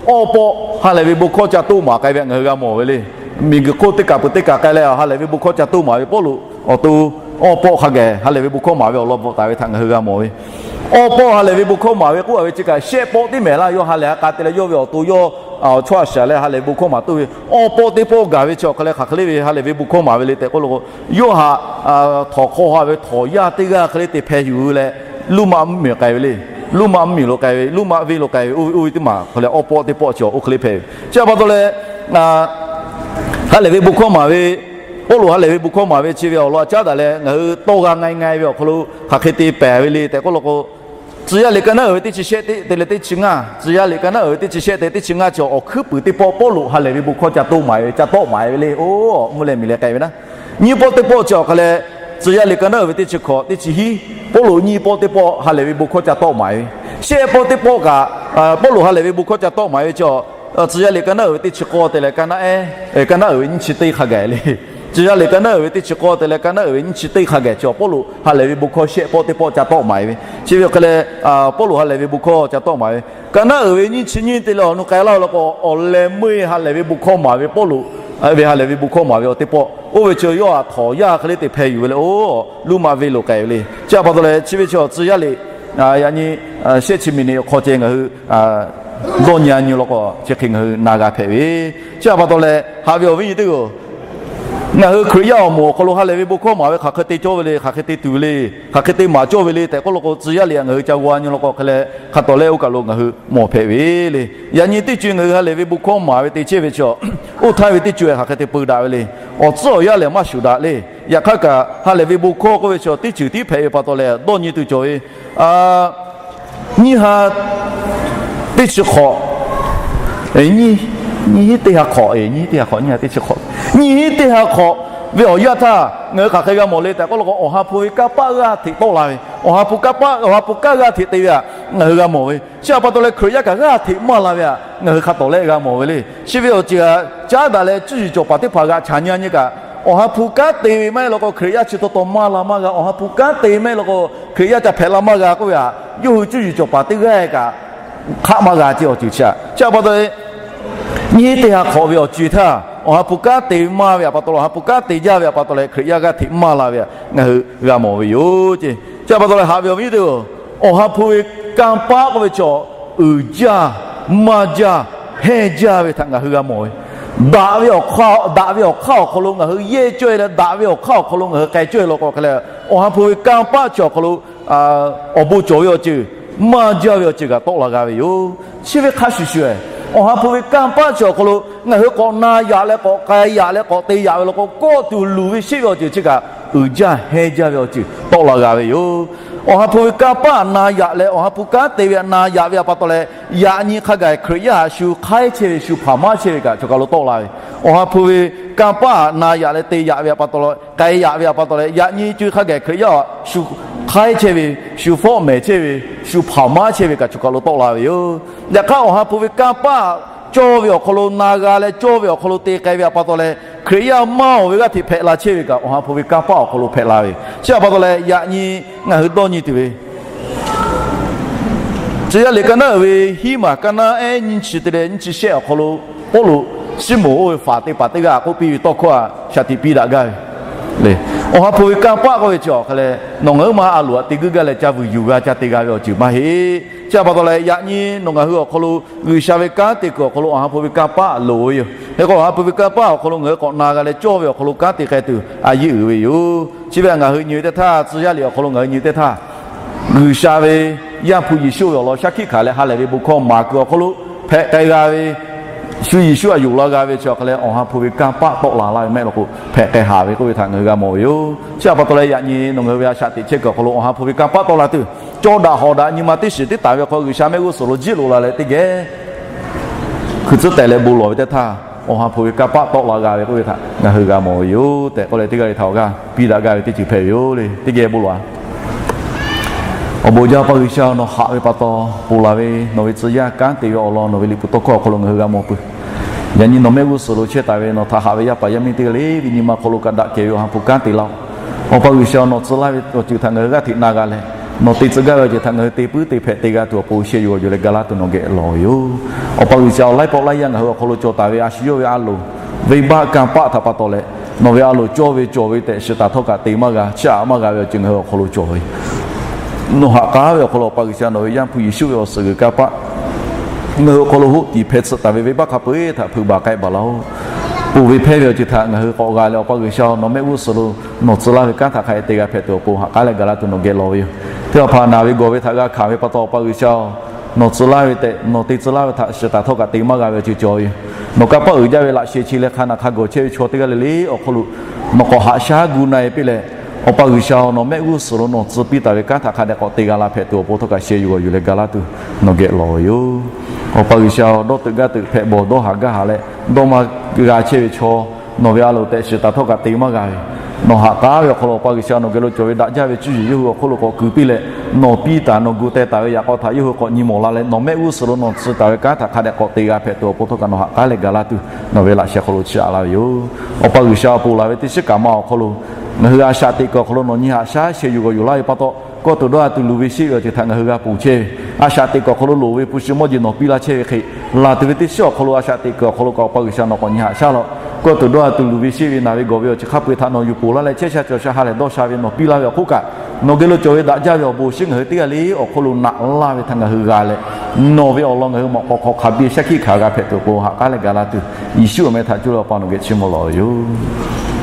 awˇ pawˆ ha lehˬ ve bon hkawˇ ca toˆ maˍ k'ai ve htaꞈ ngaˬ hui g'a mawˬ ve le. Miˬguiˬ hk'oˆ teˇ kaˬ peuˬ teˇ kaˬ k'ai leh ha lehˬ ve bon hkawˇ ca toˆ maˍ ve Pawˇluꞈ awˬ to awˇ pawˆ hk'a gaˬ ha lehˬ ve bon hkawˇ maˍ ve awˬ lawn bvuhꞈ taˍ ve htaꞈ ngaˬ hui g'a mawˬ ve Awˇ pawˆ ha lehˬ ve bon hkawˇ maˍ ve k'oˆ a ve chi kaꞈ shehˆ pawˆ teˇ mehˍ laˇ. Yawˇ ha lehˬ ha k'a te leh yawˇ ve awˬ to yawˇ chaw a shaˍ leh ha lehˬ ve bon hkawˇ maˍ toˆ ve awˇ pawˆ teˇ pawˆ gaˬ ve chi awˬ hk'e leh hk'aˬ hk'e le ve ha lehˬ ve bon hkawˇ maˍ ve le tehꞈ k'oˆ law k'o, yawˇ htaꞈ htawnˍ hk'aw ha ve htawnˍ yaˇ teˇ g'aˇ hk'e le te hpeh yuˬ leh, Roˉmaꞈ mvuhˇmiˬ k'ai ve le. Roˉmaꞈ mvuhˇmiˬ lo k'ai ve, Roˉmaꞈ venˇ lo k'ai ve, oˇ ve oˇ ve teˇ maˬ hk'e leh awˇ pawˆ teˇ pawˆ chi awˬ oˇ hk'e le hpehꞈ ve. Chi pa taw leh ha lehˬ ve bon hkawˇ maˍ ve, Pawˇluꞈ ha lehˬ ve bon hkawˇ maˍ ve chi ve awˬ lawn htaꞈ caˉ daꞈ leh ngaˬ hui tawˇ g'a ngai ngai ve awˬ hk'aw lo hk'aˬ hk'e te pehˍ ve le tehꞈ k'oˆ law k'o, Tcuh yaˇ liꞈ ka naˉ uiˍ ve teˇ chi shehˆ te leh teˇ chi ngaˇ, Tcuh yaˇ liꞈ ka naˉ uiˍ ve teˇ chi shehˆ te teˇ chi ngaˇ chi awˬ hkuiˉ puiˍ teˇ pawˆ Pawˇluꞈ ha lehˬ ve bon hkawˇ ca toˆ maˍ ve, ca tawˆ maˍ ve le. Oˇ, mvuhˇ leh miˬ leh k'ai ve naˉ. Nyiˇ pawˆ teˇ pawˆ chi awˬ hk'e leh, Tcuh yaˇ liꞈ ka naˉ uiˍ ve teˇ chi hkawꞈ teˇ chi hiˉ, Pawˇluꞈ nyiˇ pawˆ teˇ pawˆ ha lehˬ ve bon hkawˇ ca tawˆ maˍ ve, shehˆ pawˆ teˇ pawˆ kaꞈ Pawˇluꞈ ha lehˬ ve bon hkawˇ ca tawˆ maˍ ve chi awˬ Tcuh yaˇ liꞈ ka naˉ uiˍ ve teˇ chi k'awˇ te leh ka naˉ ehˉ, ka naˉ uiˍ ve nyiˇ chi teˇ hk'a gaˬ le. Tcuh yaˇ liꞈ ka naˉ uiˍ ve teˇ chi k'awˇ te leh ka naˉ uiˍ ve nyiˇ chi teˇ hk'a gaˬ chi awˬ Pawˇluꞈ ha lehˬ ve bon hkawˇ shehˆ pawˆ teˇ pawˆ ca tawˆ maˍ ve. Chi ve awˬ hk'e leh, Pawˇluꞈ ha lehˬ ve bon hkawˇ ca tawˆ maˍ ve, ka naˉ uiˍ ve nyiˇ chi nyiˇ te leh awˬ nu k'ai laˇ law k'o, awˬ leh meuˇ ha lehˬ ve bon hkawˇ maˍ ve Pawˇluꞈ ve ha lehˬ ve bon hkawˇ maˍ ve awˬ teˇ pawˆ oˇ ve chi yawˇ htaꞈ htawnˍ yaˇ hk'e le te hpeh yuˬ ve le. Oˇ, Roˉmaꞈ venˇ lo k'ai ve le. Chi pa taw leh chi ve chi awˬ Tcuh yaˇ liꞈ yaꞈ nyi shehˆ chi miˬ niꞈ awˬ hk'aw ceh ngaˬ hui dawˇ nyi a nyi law k'o, chi hk'e ngaˬ hui na g'a hpehꞈ ve. Chi pa taw leh haꞈ ve awˬ viˉ nyi teˇ hpaˍ-oˬ, ngaˬ hui Hkriꞈ yaˇ awˬ moˍ awˬ hk'aw lo ha lehˬ ve bon hkawˇ maˍ ve hk'aˬ hk'e te cawˇ ve le, hk'aˬ hk'e te tuˬ ve le, hk'aˬ hk'e te maˍ cawˇ ve le tehꞈ k'oˆ law k'o, Tcuh yaˇ liꞈ ngaˬ hui ca g'a nyi law k'o hk'e leh hk'a tawˍ leh oˇ kaˬ lo ngaˬ hui mawˬ hpehꞈ ve le. Yaꞈ nyi teˇ co-e ngaˬ hui ha lehˬ ve bon hkawˇ maˍ ve te chehˇ ve chi, oˇ htaˇ ve teˇ co-e hk'aˬ hk'e te peu daꞈ ve le. Awˬ tcuhˉ awˬ yanˇ lehˬ maˇ shuˍ daꞈ le. Yaꞈ hk'aˇ kaꞈ ha lehˬ ve bon hkawˇ k'oˆ ve chi teˇ ceuˬ tiˉ hpehꞈ ve pa taw leh dawˇ nyi tuˬ cawˬ ve, nyiˇ ha teˇ chi hk'awꞈ nyiˇ Nyiˇ hinˉ teˇ ha hk'awꞈ, nyiˇ hinˉ teˇ ha hk'awꞈ, nyiˇ ha teˇ chi hk'awꞈ, nyiˇ hinˉ teˇ ha hk'awꞈ ve awˬ yanˇ htaˇ ngaˬ hui hk'aˬ hk'e g'a mawˬ le tehꞈ k'oˆ law k'o, Awˬ ha hpu ve kanˇ paˆ g'aˇ hteꞈ tawˆ la ve. Awˬ ha hpu kanˇ paˆ, Awˬ ha hpu kanˉ g'aˇ hteꞈ te ve htaꞈ ngaˬ hui g'a mawˬ ve. Chi htaꞈ pa taw leh Hkriꞈ yaˇ kaꞈ g'aˇ hteꞈ maˇ la ve htaꞈ ngaˬ hui hk'a tawˍ lehˆ g'a mawˬ ve le. Chi ve awˬ ceuˬ htaꞈ caˉ daꞈ leh cuˇ yiˍ cawˬ paˍ teˇ hpaˍ g'aꞈ chaˍ nyi nyi kaꞈ, Awˬ ha hpu kanˉ te ve maˇ heˆ law k'o Hkriꞈ yaˇ chi taw taw maˇ la maˇ g'a. Awˬ ha hpu kanˉ te ve maˇ heˆ law k'o Hkriꞈ yaˇ ca hpehꞈ la maˇ g'a k'oˆ ve htaꞈ yawˇ hui cuˇ yiˍ cawˬ paˍ teˇ g'aˇ kaꞈ hk'aˆ maˇ g'a ce awˬ ceuˬ chi htaꞈ. Chi htaꞈ pa taw leh nyiˇ hinˉ teˇ ha hk'awꞈ ve awˬ co-e htaˇ, Awˬ ha hpu kanˉ te ve maˇ ve htaꞈ pa taw leh, Awˬ ha hpu kanˉ te jaˇ ve htaꞈ pa taw leh Hkriꞈ yaˇ g'aˇ hteꞈ maˇ la ve htaꞈ ngaˬ hui g'a mawˬ ve yoˬ ce. Chi htaꞈ pa taw leh haꞈ ve awˬ viˉ teˇ-oˬ, Awˬ ha hpu ve kanˇ paˆ k'oˆ ve chaw uiˍ jaˇ, maˇ jaˇ, hehnˇ jaˇ ve htaꞈ ngaˬ hui g'a mawˬ ve. Daꞈ ve awˬ hk'aˇ, daꞈ ve awˬ hk'aˇ awˬ hk'aw lo ngaˬ hui yehˇ cawˇ-e leh, daꞈ ve awˬ hk'aˇ awˬ hk'aw lo ngaˬ hui k'ai cawˇ-e law k'o hk'e leh, Awˬ ha hpu ve kanˇ paˆ chi awˬ hk'aw lo awˬ bon cawˬ ve awˬ ceuˬ, maˇ jaˇ ve awˬ ceuˬ kaꞈ tawˆ la g'a ve yoˬ. Chi ve hk'a shuˍ shuˍ-e, Awˬ ha hpu ve kanˇ paˆ chi awˬ hk'aw lo ngaˬ hui k'awꞈ na yaꞈ leh k'awꞈ k'ai yaꞈ leh k'awꞈ te yaꞈ ve law k'o, kawˆ tuˬ luˬ ve sheˆ ve awˬ ceuˬ chi kaꞈ uiˍ jaˇ hehnˇ jaˇ ve awˬ ceuˬ tawˆ la g'a ve yoˬ. Awˬ ha hpu ve kanˇ paˆ na yaꞈ leh, Awˬ ha hpu kanˉ te ve htaꞈ na yaꞈ ve htaꞈ pa taw leh, yaꞈ nyi hk'a gaˬ Hkriꞈ yaˇ htaꞈ shu hk'aiˉ chehˇ ve, shu hpaˍ maˇ chehˇ ve kaꞈ choˬ kaˬ lo tawˆ la ve. Awˬ ha hpu ve kanˇ paˆ htaꞈ na yaꞈ leh te yaꞈ ve htaꞈ pa taw leh, k'ai yaꞈ ve htaꞈ pa taw leh, yaꞈ nyi co-e hk'a gaˬ Hkriꞈ yaˇ htaꞈ shu hk'aiˉ chehˇ ve, shu fawˆ mehˍ chehˇ ve, shu hpaˍ maˇ chehˇ ve kaꞈ choˬ kaˬ lo tawˆ la ve yoˬ. Yaꞈ hk'aˇ, Awˬ ha hpu ve kanˇ paˆ cawˇ ve awˬ hk'aw lo na g'a leh, cawˇ ve awˬ hk'aw lo te k'ai ve htaꞈ pa taw leh, Hkriꞈ yaˇ maˇ awˬ ve g'aˇ hteꞈ hpehꞈ la chehˇ ve kaꞈ Awˬ ha hpu ve kanˇ paˆ awˬ hk'aw lo hpehꞈ la ve. Chi htaꞈ pa taw leh, yaꞈ nyi ngaˬ hui dawˇ nyi tuˬ ve Tcuh yaˇ liꞈ ka naˉ uiˍ ve hiˉ maˬ ka naˉ ehˉ nyiˇ chi te leh nyiˇ chi shehˆ awˬ hk'aw lo, Pawˇluꞈ Siˉmonˍ oˇ ve faˍ teˇ paˍ teˇ g'aˇ k'oˆ piˇ ve tawˇ hkawˇ htaꞈ shaˍ tiꞈ piˇ daꞈ gaˇ ve le. Awˬ ha hpu ve kanˇ paˆ k'oˆ ve chi awˬ hk'a leh, nawˬ ngaˬ huiˉ ma a loˍ htaꞈ te guiˇ gaˇ leh ca vuiˬ yuˬ g'a ca te g'a ve awˬ ceuˬ maˇ heˆ. Chi htaꞈ pa taw leh, yaꞈ nyi nawˬ ngaˬ hui awˬ hk'aw lo G'uiˬsha ve kanˉ te kuiˬ awˬ hk'aw lo Awˬ ha hpu ve kanˇ paˆ loˍ ve yoˬ. Hk'e k'o, Awˬ ha hpu ve kanˇ paˆ awˬ hk'aw lo ngaˬ hui k'awꞈ na g'a leh cawˇ ve awˬ hk'aw lo kanˉ te k'ai tuˬ a yeˇ uiˍ ve yoˬ. Chi ve htaꞈ ngaˬ hui nyi ve teˇ htaˇ, tcuh yaˇ liꞈ awˬ hk'aw lo ngaˬ hui nyi teˇ htaˇ, G'uiˬsha ve Yaˇ hpu Yeˍsuˆ ve awˬ lawn shaˉ hkiˆ hkanˍ leh ha lehˬ ve bon hkawˇ maˍ kuiˬ awˬ hk'aw lo hpehꞈ k'ai g'a ve, shu Yeˍsuˆ htaꞈ yonˍ la g'a ve chi awˬ hk'a leh Awˬ ha hpu ve kanˇ paˆ tawˆ la laˇ ve maˇ heˆ law k'o, hpehꞈ k'ai haˍ ve k'oˆ ve htaꞈ ngaˬ hui g'a mawˬ ve yoˬ. Chi htaꞈ pa taw leh, yaꞈ nyi nawˬ ngaˬ hui ve a shaꞈ teꞈ chehˇ kuiˬ awˬ hk'aw lo Awˬ ha hpu ve kanˇ paˆ tawˆ la tuˬ, cawˇ daꞈ hawˍ daꞈ nyi ma teˇ shiˍ teˇ taˍ ve awˬ hk'aw G'uiˬsha mehˆ g'uˇ suhˍ lo jiˆ loꞈ la leh teˇ geh hkui tcuhˉ tehˬ leh bon lawˬ ve teˇ htaˇ, Awˬ ha hpu ve kanˇ paˆ tawˆ la g'a ve k'oˆ ve htaꞈ ngaˬ hui g'a mawˬ ve yoˬ tehꞈ k'oˆ leh, teˇ g'aˇ le htaꞈ awˬ g'aˇ piˇ daꞈ gaˇ ve teˇ ceuˬ hpehꞈ ve yoˬ le. Teˇ geh bon lawˬ-a. Awˬ bon jaˇ Awˬ pa G'uiˬsha, nawˬ haꞈ ve pa taw ponˬ laˬ ve nawˬ ve tcuh yaˇ kanˉ te ve awˬ lawn nawˬ ve liꞈ hpu tawˇ hkawˇ awˬ hk'aw lo ngaˬ hui g'a mawˬ peuˬ. Yaꞈ nyi nawˬ mehˆ g'uˇ suhˍ lo chehˇ taˍ ve nawˬ htaꞈ haꞈ ve yaˇ paˍ yaˇ miˇ teˇ g'aˇ le ve nyi ma hk'aw lo kaꞈ daꞈ kehˬ ve Awˬ ha hpu kanˉ te laˇ-oˆ. Awˬ pa G'uiˬsha, nawˬ tcuh laˇ ve awˬ ceuˬ htaꞈ ngaˬ hui g'aˇ hteꞈ na g'a leh, nawˬ te tcuh gaˇ ve awˬ ceuˬ htaꞈ ngaˬ hui te puiˉ te hpehꞈ te g'a tuˬ awˬ pon sheh yuˬ awˬ yuˬ leh ga laˇ tuˬ nawˬ geh lawˬ ve yoˬ. Awˬ pa G'uiˬsha, laiˉ pawˆ laiˉ yaˇ ngaˬ hui awˬ hk'aw lo cawˬ taˍ ve a shu yawˇ ve a loˍ, venˇbaˆ kanˇ paˆ htaꞈ pa taw leh, nawˬ ve a loˍ cawˇ ve cawˬ ve tehꞈ shiˍ taˍ htawˇ kaꞈ te maˇ g'a, chiˇ aꞈ maˇ g'a ve awˬ ceuˬ ngaˬ hui awˬ hk'aw lo cawˬ ve nawˬ haꞈ k'aˉ ve awˬ hk'aw lo Awˬ pa G'uiˬsha, nawˬ ve Yaˇ hpu Yeˍsuˆ ve awˬ suhˍ g'uiˬ kanˇ paˆ ngaˬ hui awˬ hk'aw lo hoˆ tiˍ hpeh tsuhꞈ taˍ ve venˇbaˆ hk'a peu-eˬ htaꞈ hpeuꞈ baˬ k'ai baˬ laˇ-oˆ. Ponˬ ve hpehˇ ve awˬ ceuˬ htaꞈ ngaˬ hui k'awꞈ g'a leh, Awˬ pa G'uiˬsha, nawˬ mehˆ g'uˇ suhˍ lo nawˬ tcuh laˇ ve kanˉ htaꞈ hk'a dehꞈ te g'a hpehꞈ tuˬ awˬ pon haꞈ k'aˉ leh ga laˇ tuˬ nawˬ geh lawˬ ve yoˬ. Teˇ hpaˍ hpaˍ naˬ ve gawˬ ve htaꞈ g'a hkanˍ ve pa taw, Awˬ pa G'uiˬsha-oˬ, nawˬ tcuh laˇ ve tehꞈ nawˬ te tcuh laˇ ve htaꞈ shiˍ taˍ htawˇ kaꞈ te maˇ g'a ve awˬ ceuˬ cawˬ ve yoˬ. Nawˬ kanˇ paˆ uiˍ jaˇ ve laꞈ sheh chi leh hk'a naˬ hk'a gawˬ chehˇ ve chaw teˇ g'aˇ le le awˬ hk'aw lo nawˬ k'awꞈ haꞈ shaˉ gu na-e piˇ leh, Awˬ pa G'uiˬsha-oˬ, nawˬ mehˆ g'uˇ suhˍ lo nawˬ tcuh piˇ taˍ ve kanˉ htaꞈ hk'a dehꞈ k'awꞈ te g'a la hpehꞈ tuˬ awˬ pon htawˇ kaꞈ sheh yuˬ g'awˬ yuˬ leh ga laˇ tuˬ nawˬ geh lawˬ ve yoˬ. Awˬ pa G'uiˬsha-oˬ, dawˇ teuꞈ gaˇ teuꞈ hpehꞈ bawˬ dawˇ haˍ gaˇ haˍ leh dawˇ maˇ g'a chehˇ ve chaw, nawˬ ve a loˍ tehꞈ shiˍ taˍ htawˇ kaꞈ te maˇ g'a ve, nawˬ haꞈ k'aˉ ve awˬ hk'aw lo Awˬ pa G'uiˬsha nawˬ geh lo cawˬ ve daꞈ jaˇ ve cuˇ yiˍ yawˇ hui awˬ hk'oˆ lo k'awꞈ kuˬ piˇ leh, nawˬ piˇ taˍ nawˬ gu teh taˍ ve yaꞈ k'aw htaꞈ yawˇ hui k'awꞈ nyi mawˬ la leh, nawˬ mehˆ g'uˇ suhˍ lo nawˬ tcuh taˍ ve kanˉ htaꞈ hk'a dehꞈ k'awꞈ te g'a hpehꞈ tuˬ awˬ pon htawˇ kaꞈ nawˬ haꞈ k'aˉ leh ga laˇ tuˬ nawˬ ve laꞈ sheh hk'aw lo chiˇ aꞈ laˇ ve yoˬ. Awˬ pa G'uiˬsha, ponˬ laˬ ve teˇ shiˉ kaꞈ ma awˬ hk'aw lo ngaˬ hui a shaꞈ teꞈ kuiˬ awˬ hk'aw lo nawˬ nyi haꞈ shaˉ sheh yuˬ g'awˬ yuˬ laˇ ve pa taw, kawˇ tuˬ dawˇ ha tuˬ luˬ ve sheˆ ve awˬ ceuˬ htaꞈ ngaˬ hui g'a ponˬ chehˇ ve, a shaꞈ teꞈ kuiˬ awˬ hk'aw lo loˍ ve hpu shi mawˇ jeˬ nawˬ piˇ laˇ chehˇ ve hk'e, laˬ tuˬ ve teˇ shiˉ awˬ hk'aw lo a shaꞈ teꞈ kuiˬ awˬ hk'aw lo kaꞈ Awˬ pa G'uiˬsha nawˬ k'awꞈ nyi haꞈ shaˉ laˇ-oˆ. Kawˇ tuˬ dawˇ ha tuˬ luˬ ve sheˆ ve naˬ ve gawˬ ve awˬ ceuˬ hk'a peu-eˬ htaꞈ nawˬ yuˬ ponˬ laˇ leh chehˇ sha cawˬ sha ha lehˬ dawˇ sha ve nawˬ piˇ laˇ ve awˬ hk'oˆ kaꞈ, nawˬ geh lo cawˬ ve daꞈ jaˇ ve awˬ bon shinˉ ngaˬ hui teˇ g'aˇ le awˬ hk'aw lo naꞈ laˇ ve htaꞈ ngaˬ hui g'a leh, nawˬ ve awˬ lawn ngaˬ hui mawꞈ k'aw hk'aw hk'a biˇ shaˉ hkiˆ hkanˍ g'a hpehꞈ tuˬ awˬ pon haꞈ k'aˉ leh ga laˇ tuˬ, Yeˍsuˆ awˬ meh htaꞈ cuˇ leh Awˬ pa nawˬ geh chiˇ mvuh lawˬ ve yoˬ.